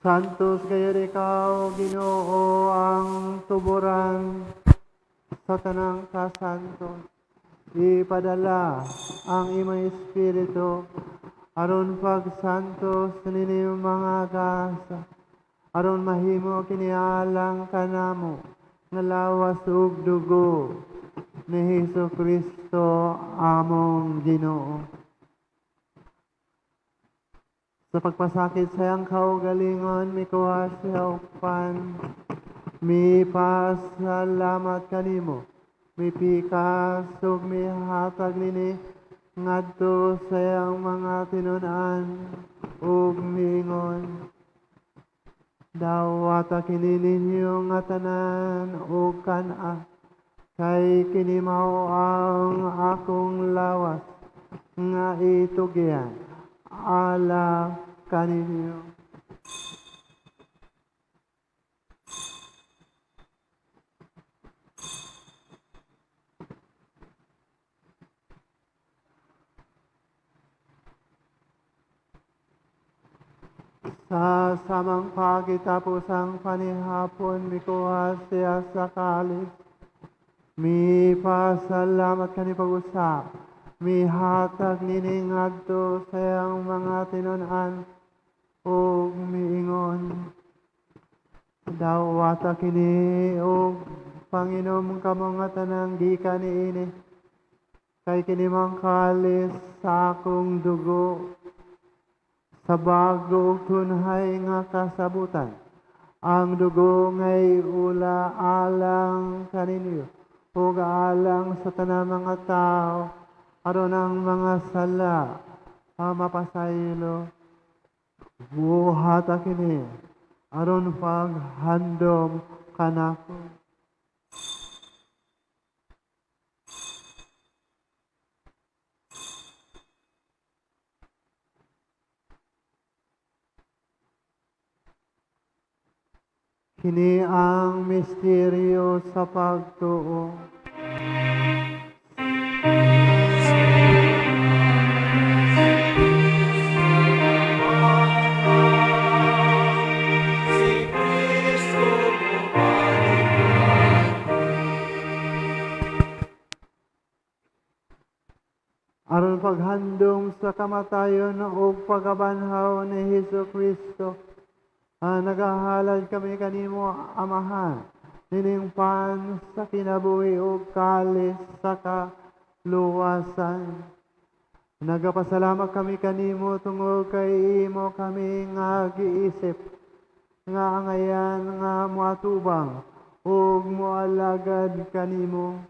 Santos gayud ikaw, Ginoo, ang tuboran sa tanang kasantos. Ipadala ang imong Espiritu aron pagsantos nini mga gasa, aron mahimo kini alang kanamo nga lawas ug dugo ni Hesus Kristo among Ginoo. Sa pagpasakit sa iyang kaugalingon, mikuha siya og pan, mipasalamat kanimo, mipikas ug mihatag nini ngadto sa iyang mga tinun-an ug miingon: "Dawata kini ninyo nga tanan ug kan-a, kay kini mao ang akong lawas nga itugyan ala kaninyo." Sa samang pagitapos ang panihapon, mikuha siya sa kalis. Mipasalamat kani pag-usap. Mihatag nini ngadto sa iyang mga tinun-an ug miingon: "Dawata kini ug panginom kamo nga tanan gikan niini, kay kini mang kalis sa akong dugo sa bago ug tunhay nga kasabutan. Ang dugo ngay ula alang kaninyo ug alang sa tanang mga tao aron ang mga sala mapasaylo. Buhata kini aron paghandom kanako." Kini ang misteryo sa pagtuo. Aron paghandom sa kamatayon ug pagkabanhaw ni Hesus Kristo, nagahalad kami kanimo, Amahan, nining pan sa kinabuhi ug kalis sa kaluwasan. Nagapasalamat kami kanimo tungod kay imo kami nga giisip nga angayan nga moatubang ug moalagad kanimo.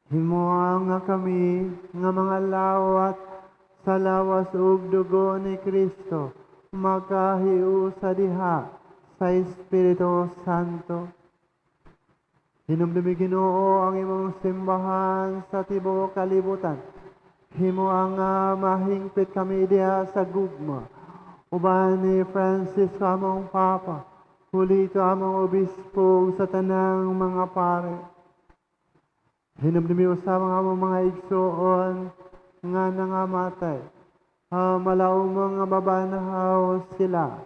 Himoa nga kami nga mga lawat sa lawas ug dugo ni Kristo makahiusa diha sa Espiritu Santo. Hinumdumi, Ginoo, ang imong simbahan sa tibuok kalibutan. Himoa nga mahingpit kami diha sa gugma, uban ni Francisco among Papa, Julito among Obispo, sa tanang mga pare. Hinumdumi usab ang among mga igsoon nga nangamatay. Malaumong nga mabanhaw sila,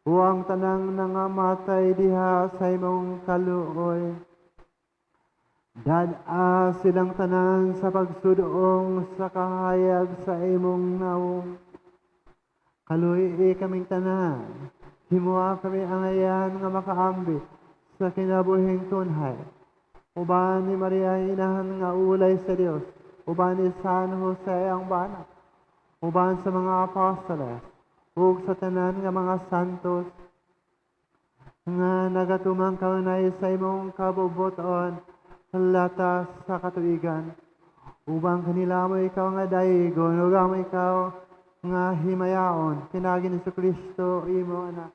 ug ang tanang nangamatay diha sa imong kaluoy. Dad-a silang tanan sa pagsudong sa kahayag sa imong nawong. Kaluy-i kaming tanan. Himoa kami angayan nga makaambi sa kinabuhing tunhay, uban ni Maria inahan nga ulay sa Dios, uban ni San Jose ang bana, uban sa mga apostoles, ug sa tanan nga mga santos nga nagatumang kaunay sa imong kabubuton latas sa katuigan, ubang kanila mo ikaw nga daygon ug amo ikaw nga himayaon, pinaagi ni Kristo imo Anak.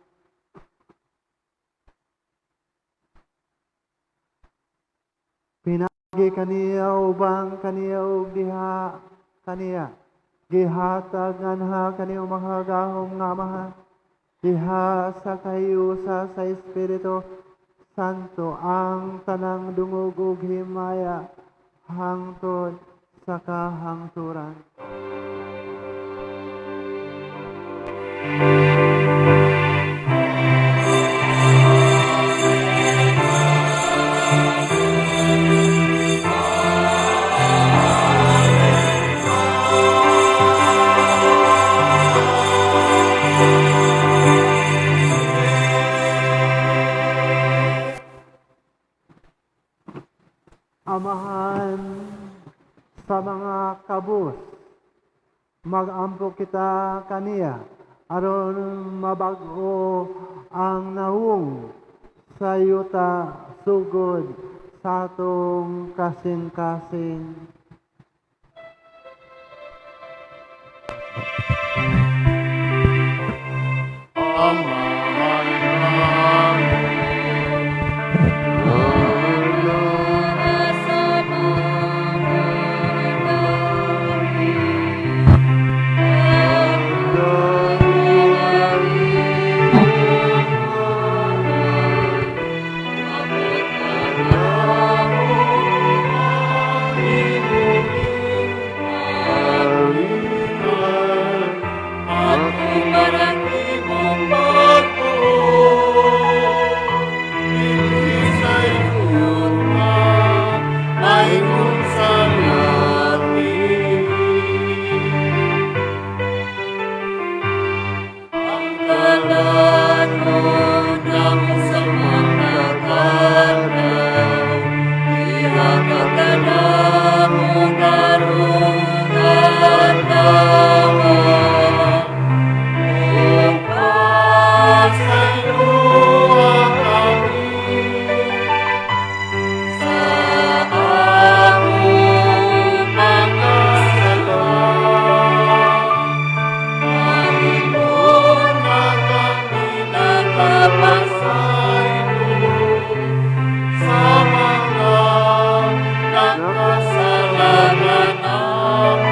Pinaagi kaniya, ubang kaniya ug diha kaniya, gihatag nganha kaniyo makagagahom nga Amahan diha sa kahiusa sa Espiritu Santo ang tanang dungog ug himaya hangtod sa kahangturan. Amahan sa mga kabus, magampo kita kaniya aron mabag-o ang nawong sa yuta sugod sa atong kasing-kasing. Amahan namo, Sa mga at umaran imong pagtuo, dinhi sa yuta, mahimong sa langit. Ang kalanon namo sa mga kadlaw, ihatag ka namo karong adlaw. Ug Pasayloa kami sa among mga sala, Panginoon, na kami nagpapasaylo sa mga nakasalanan namo.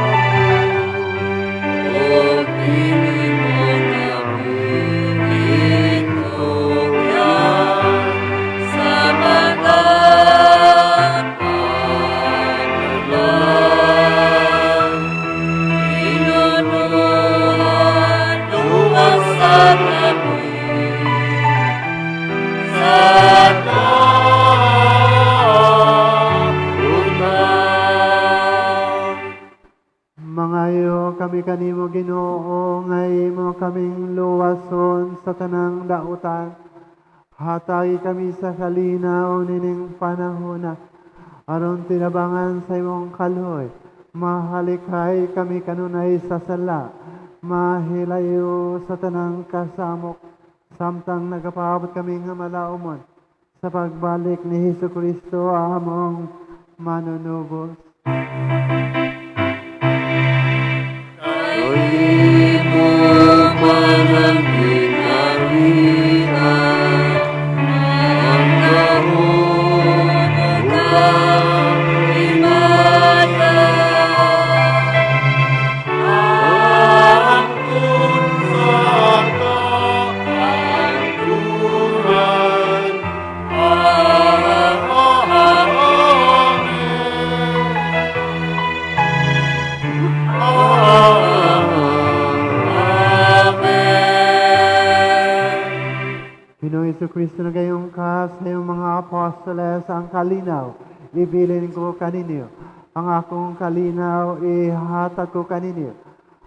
Ug dili mo kami itugyan sa mga pangulang. Inunuan, luwasa kami sa kautan. Mangayo kami kanimo, Ginoo, nga imo kaming luwason sa tanang dautan. Hatagi kami sa kalinaw nining panahona aron tinabangan sa imong kaluoy. Mahalikay kami kanunay sa sala, mahilayo sa tanang kasamok, samtang nagapaabot kami nga malaumon sa pagbalik ni Hesus Kristo among manunubos. Kay imo man ang gingharian, ang gahom ug ang himaya. Angkon sa kaangkuran. Amen. Amen. Ginoong Kristo, nagayong ka sa iyong mga apostoles ang kalinaw, ibilin ko kaninyo. Ang akong kalinaw, ihatag ko kaninyo.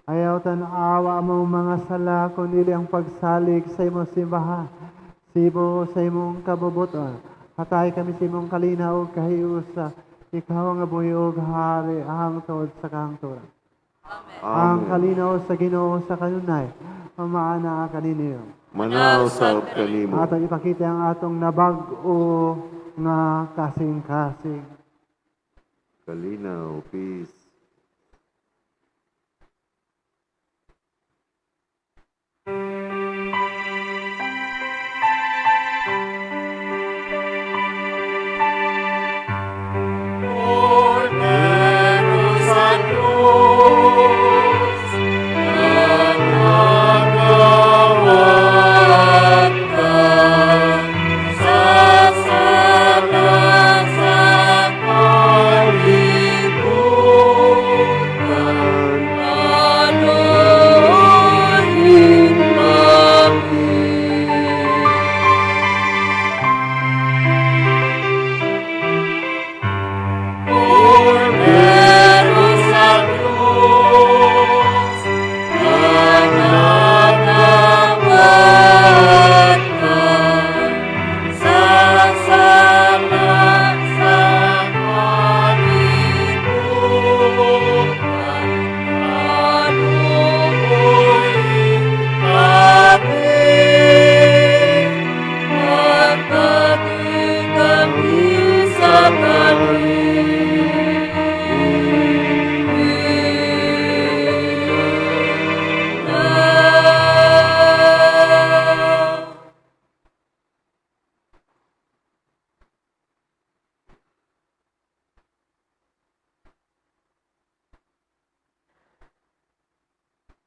Ayaw tan-awa mo mga sala, kundi ang pagsalig sa imong simbahan. Sibo sa imong kabubuton. Hatay kami sa imong kalinaw ug kahiusa. Ikaw ang buhi ug hari hangtod sa kahangturan. Ang kalinaw sa Ginoo sa kanunay, pamaana kaninyo. Manaw sa kanimo. Atong ipakita ang atong nabag-o nga kasing-kasing. Kalinaw, peace. Kordero sa Diyos, nagagawat ka sa sala sa kalibutan.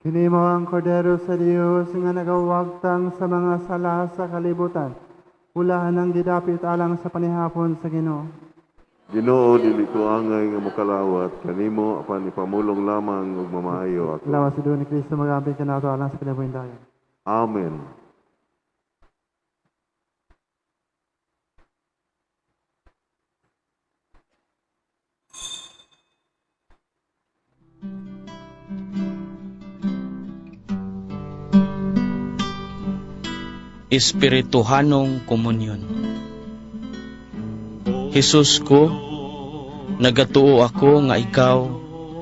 Kini mao ang Kordero sa Dios nga nagawagtang sa mga sala sa kalibutan. Ulahan ang gidapit alang sa panihapon sa Ginoo. Ginoo, dili ko angay nga mokalawat kanimo apan ipamulong lamang ug mamaayo ako. Lawas sa dugo ni Kristo magamping kanato alang sa kinabuhing dayon. Amen. Espirituhanong Komunyon. Jesus ko, nagatuo ako nga ikaw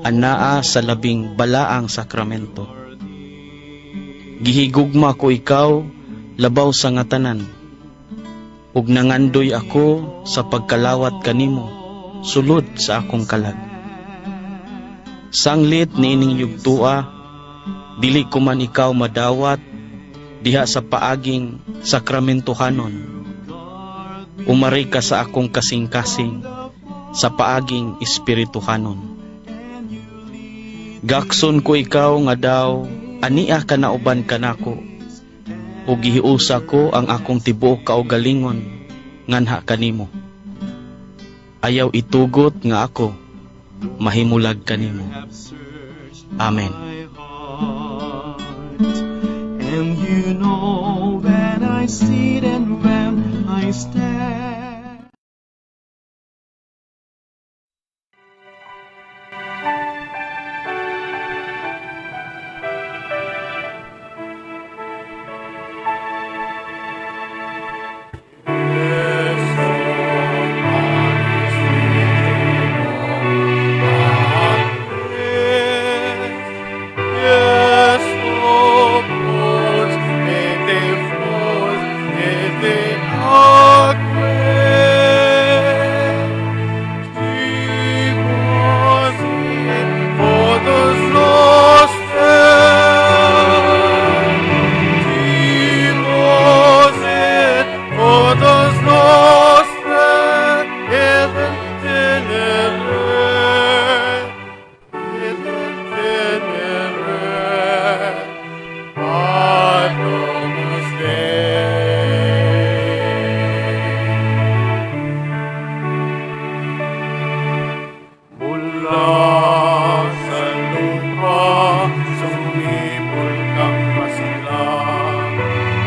anaa sa labing balaang sakramento. Gihigugma ko ikaw labaw sa nga tanan. Ug nangandoy ako sa pagkalawat kanimo sulod sa akong kalag. Sanglit niining yugtua, dili ko man ikaw madawat diha sa paaging sakramentohanon. Umari ka sa akong kasing-kasing sa paaging espirituhanon. Gakson ko ikaw nga daw ania ka nauban kanako, ug gihiusa ko ang akong tibuok kaugalingon nganha kanimo. Ayaw itugot nga ako mahimulag kanimo. Amen. And you know when I sit and when I stand. Mula sa lupa, sumibol kang masigla.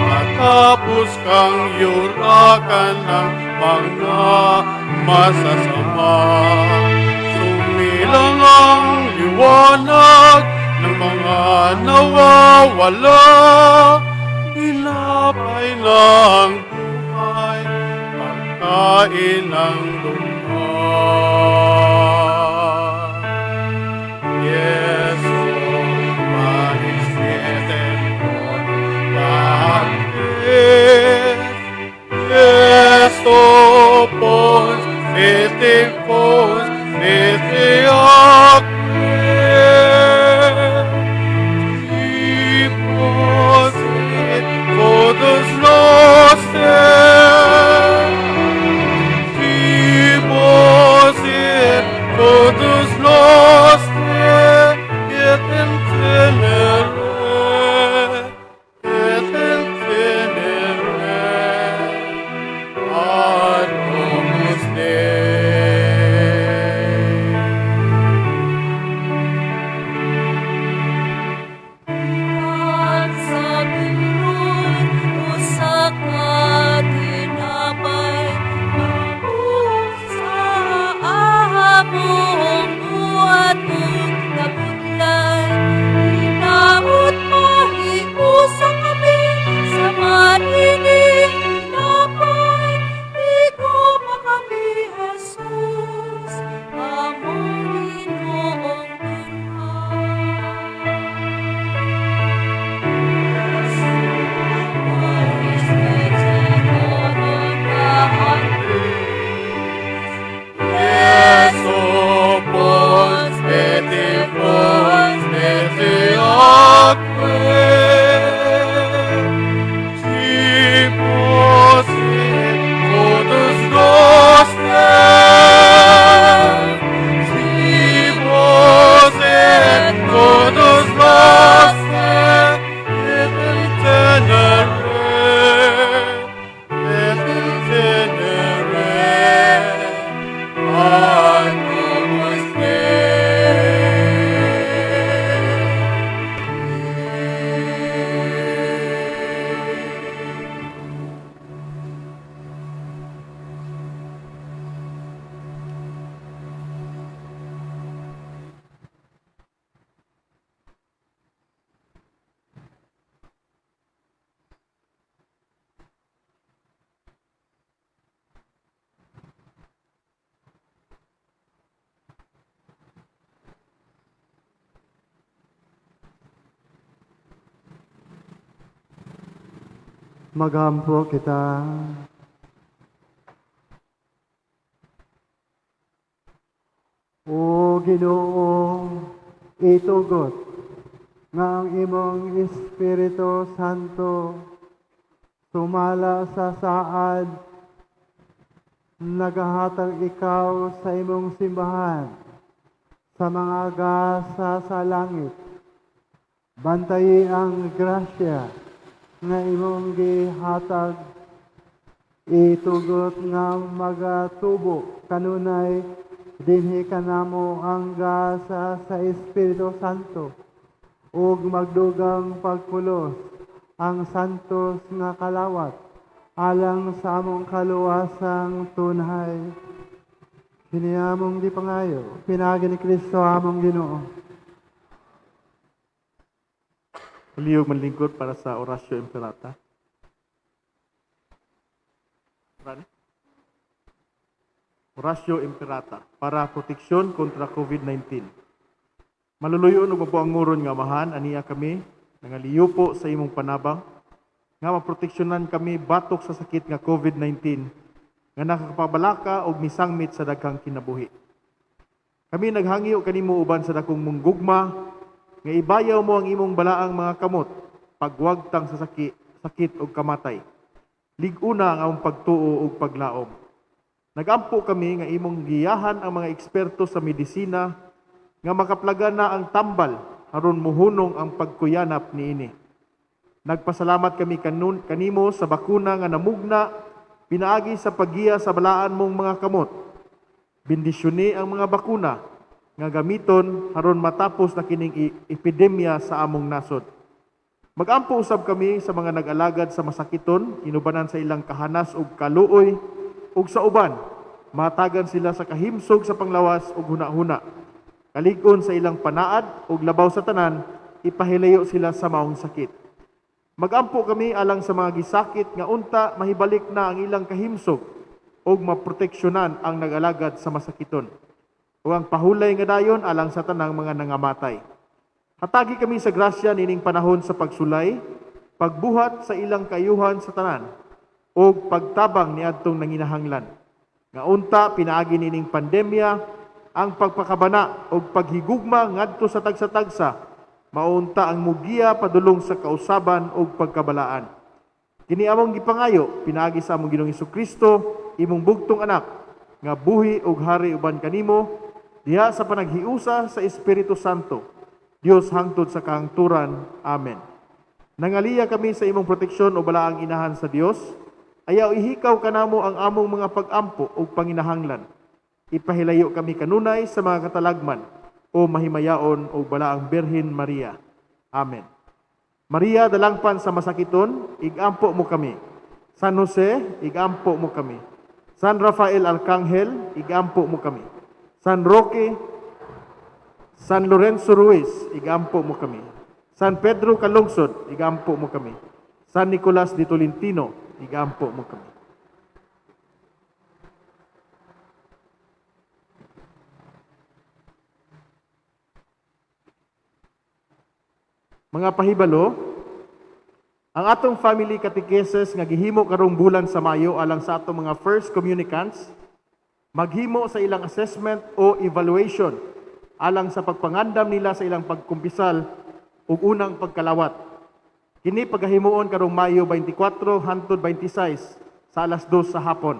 Matapos kang yurakan ng mga masasama. Sumilang ang liwanag ng mga nawawala. Tinapay ng buhay, pagkain ng lungkot. Jesu, panis Patris, Jesu, pons, et fons, et acque. Deposit for the lost, deposit for the lost, et in tenere, et in tenere, ad Domus Dei. Magampo kita. O Ginoo, itugot nga ang imong Espiritu Santo sumala sa saad nagahatag ikaw sa imong simbahan sa mga gasa sa langit. Bantayi ang grasya nga imong gihatag, itugot nga magatubo kanunay dinhi kanamo ang gasa sa Espiritu Santo ug magdugang pagpulos ang santos nga kalawat alang sa among kaluwasang tunhay. Kini among gipangayo pinaagi ni Kristo among Ginoo. Palihog manlingkod para sa Oratio Imperata. Rani? Oratio Imperata para proteksyon kontra COVID-19. Maluluyon ug mabuanguron nga Amahan, aniya kami nangaliupo sa imong panabang nga maproteksyonan kami batok sa sakit nga COVID-19 nga nakakapabalaka og misangmit sa daghang kinabuhi. Kami naghangyo kanimo uban sa dakong mong gugma nga ibayaw mo ang imong balaang mga kamot pagwagtang sa sakit ug kamatay. Lig-una ang among pagtuo ug paglaom. Nagampo kami nga imong giyahan ang mga eksperto sa medisina nga makaplaga na ang tambal aron muhunong ang pagkuyanap niini. Nagpasalamat kami kanimo sa bakuna nga namugna pinaagi sa paggiya sa balaan mong mga kamot. Bendisyoni ang mga bakuna nga gamiton aron matapos na kining epidemya sa among nasod. Magampo usab kami sa mga nag-alagad sa masakiton, inubanan sa ilang kahanas ug kaluoy ug sa uban, matagan sila sa kahimsog sa panglawas ug hunahuna. Kalig-on sa ilang panaad ug labaw sa tanan, ipahilayo sila sa maong sakit. Magampo kami alang sa mga gisakit nga unta mahibalik na ang ilang kahimsog ug maproteksyonan ang nag-alagad sa masakiton. Ug ang pahulay nga dayon alang sa tanang mga nangamatay. Hatagi kami sa grasya nining panahon sa pagsulay, pagbuhat sa ilang kayuhan sa tanan, ug pagtabang niadtong nanginahanglan. Nga unta pinaagi nining pandemya ang pagpakabana ug paghigugma ngadto sa tagsa-tagsa, maunta ang mugiya padulong sa kausaban ug pagkabalaan. Kini among gipangayo pinaagi sa among Ginoong Hesukristo, imong bugtong anak, nga buhi ug hari uban kanimo diha sa panaghiusa sa Espiritu Santo, Dios hangtod sa kahangturan. Amen. Nangaliya kami sa imong proteksyon o balaang inahan sa Dios. Ayaw ihikaw kanamo ang among mga pag-ampo ug panginahanglan. Ipahilayo kami kanunay sa mga katalagman o mahimayaon o balaang Birhen Maria. Amen. Maria, dalangpan sa masakiton, igampo mo kami. San Jose, igampo mo kami. San Rafael Arcangel, igampo mo kami. San Roque, San Lorenzo Ruiz, igampo mo kami. San Pedro Calungsod, igampo mo kami. San Nicolas de Tolentino, igampo mo kami. Mga pahibalo, ang atong family catechesis nga gihimo karong bulan sa Mayo alang sa atong mga first communicants, maghimo sa ilang assessment o evaluation alang sa pagpangandam nila sa ilang pagkumpisal ug unang pagkalawat. Kini pagahimuon karong Mayo 24 hangtod 26 sa alas 2 sa hapon.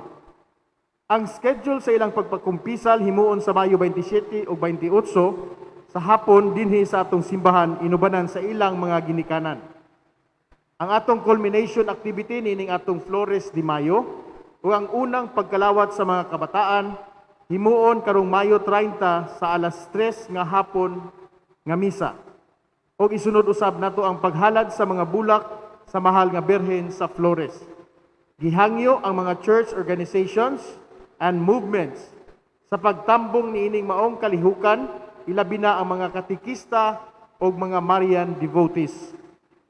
Ang schedule sa ilang pagpakumpisal himuon sa Mayo 27 ug 28 sa hapon dinhi sa atong simbahan inubanan sa ilang mga ginikanan. Ang atong culmination activity nining atong Flores de Mayo ug ang unang pagkalawat sa mga kabataan himuon karong Mayo 30 sa alas 3 nga hapon nga misa. Og isunod usab nato ang paghalad sa mga bulak sa mahal nga Birhen sa Flores. Gihangyo ang mga church organizations and movements sa pagtambong niining maong kalihukan, ilabi na ang mga katekista o mga Marian devotees.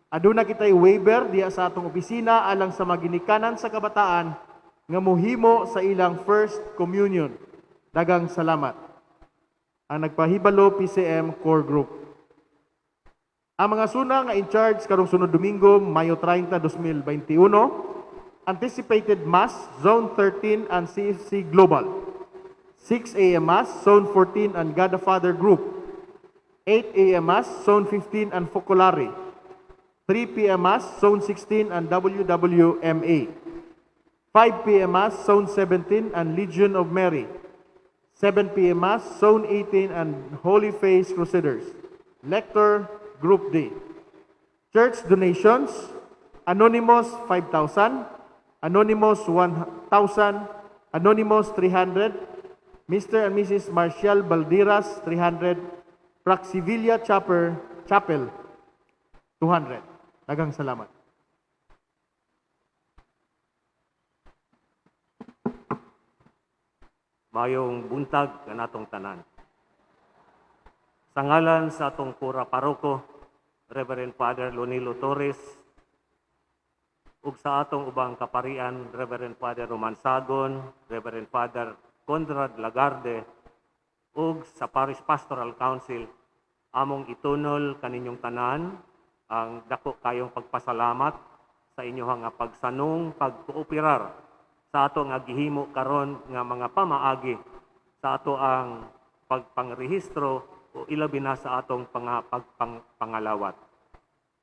Aduna kitay waiver diha sa atong opisina alang sa mga ginikanan sa kabataan nga mohimo sa ilang first communion. Dagang salamat. Ang nagpahibalo PCM Core Group. Ang mga suna nga in charge karong sunod Domingo, Mayo 30, 2021, Anticipated Mass, Zone 13 and CFC Global. 6 a.m. Mass, Zone 14 and God the Father Group. 8 a.m. Mass, Zone 15 and Focolare. 3 p.m. Mass, Zone 16 and WWMA. 5 p.m. Mass, Zone 17 and Legion of Mary. 7 p.m. Mass, Zone 18 and Holy Face Crusaders. Lector, Group D. Church donations, Anonymous 5,000, Anonymous 1,000, Anonymous 300, Mr. and Mrs. Marcial Baldiras 300, Praxivilla Chapel 200. Daghang salamat. Mayong buntag kanatong tanan. Sa ngalan sa atong kura paroko, Reverend Father Lonilo Torres, ug sa atong ubang kaparian, Reverend Father Roman Sagon, Reverend Father Conrad Lagarde, ug sa Parish Pastoral Council, among itunol kaninyong tanan ang dako kayong pagpasalamat sa inyong nga pagsanong pagkooperar sa ato nga gihimo karon nga mga pamaagi sa ato ang pagpangrehistro o ilabi na sa atong pagpangalawat.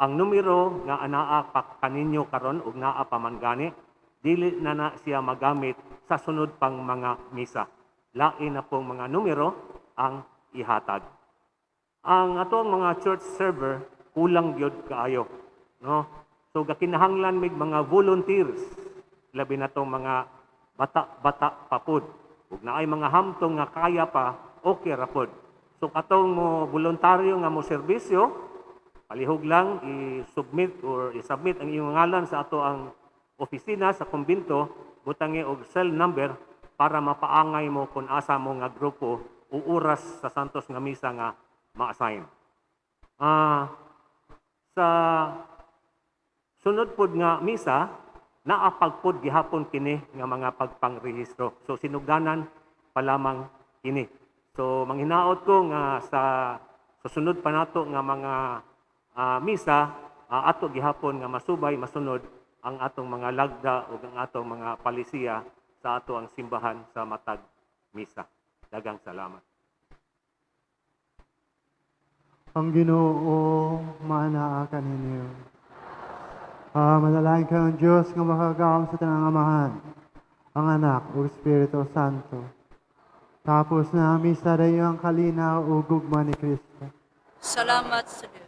Ang numero nga anaa pa kaninyo karon ug naa pa man gani, dili na na siya magamit sa sunod pang mga misa. Lain na pong mga numero ang ihatag. Ang atong mga church server kulang gyud kaayo, no? So gakinahanglan mig mga volunteers, labi na tong mga bata-bata pa pud. Ug naay mga hamtong nga kaya pa, okay ra pud. So katong mo voluntaryo nga mo serbisyo, palihog lang i-submit or i-submit ang iyong ngalan sa ato ang opisina sa kumbinto, butangi og cell number para mapaangay mo kung asa mo nga grupo o oras sa Santos nga misa nga ma-assign. Sa sunod pod nga misa, naapagpod gihapon kini nga mga pagpangrehistro. So sinugdanan pa lamang kini. So manghinaot ko nga sa sunod pa nato nga mga misa, ato gihapon nga masubay masunod ang atong mga lagda ug ang atong mga palisiya sa ato ang simbahan sa matag misa. Daghang salamat. Ang Ginoo maanaa kaninyo. Manalangin kayo ng Diyos nga makagagahom sa tanang Amahan, ang Anak ug Espiritu Santo. Tapos na ang misa, dayo ang kalinaw ug gugma ni Kristo. Salamat sa Diyos.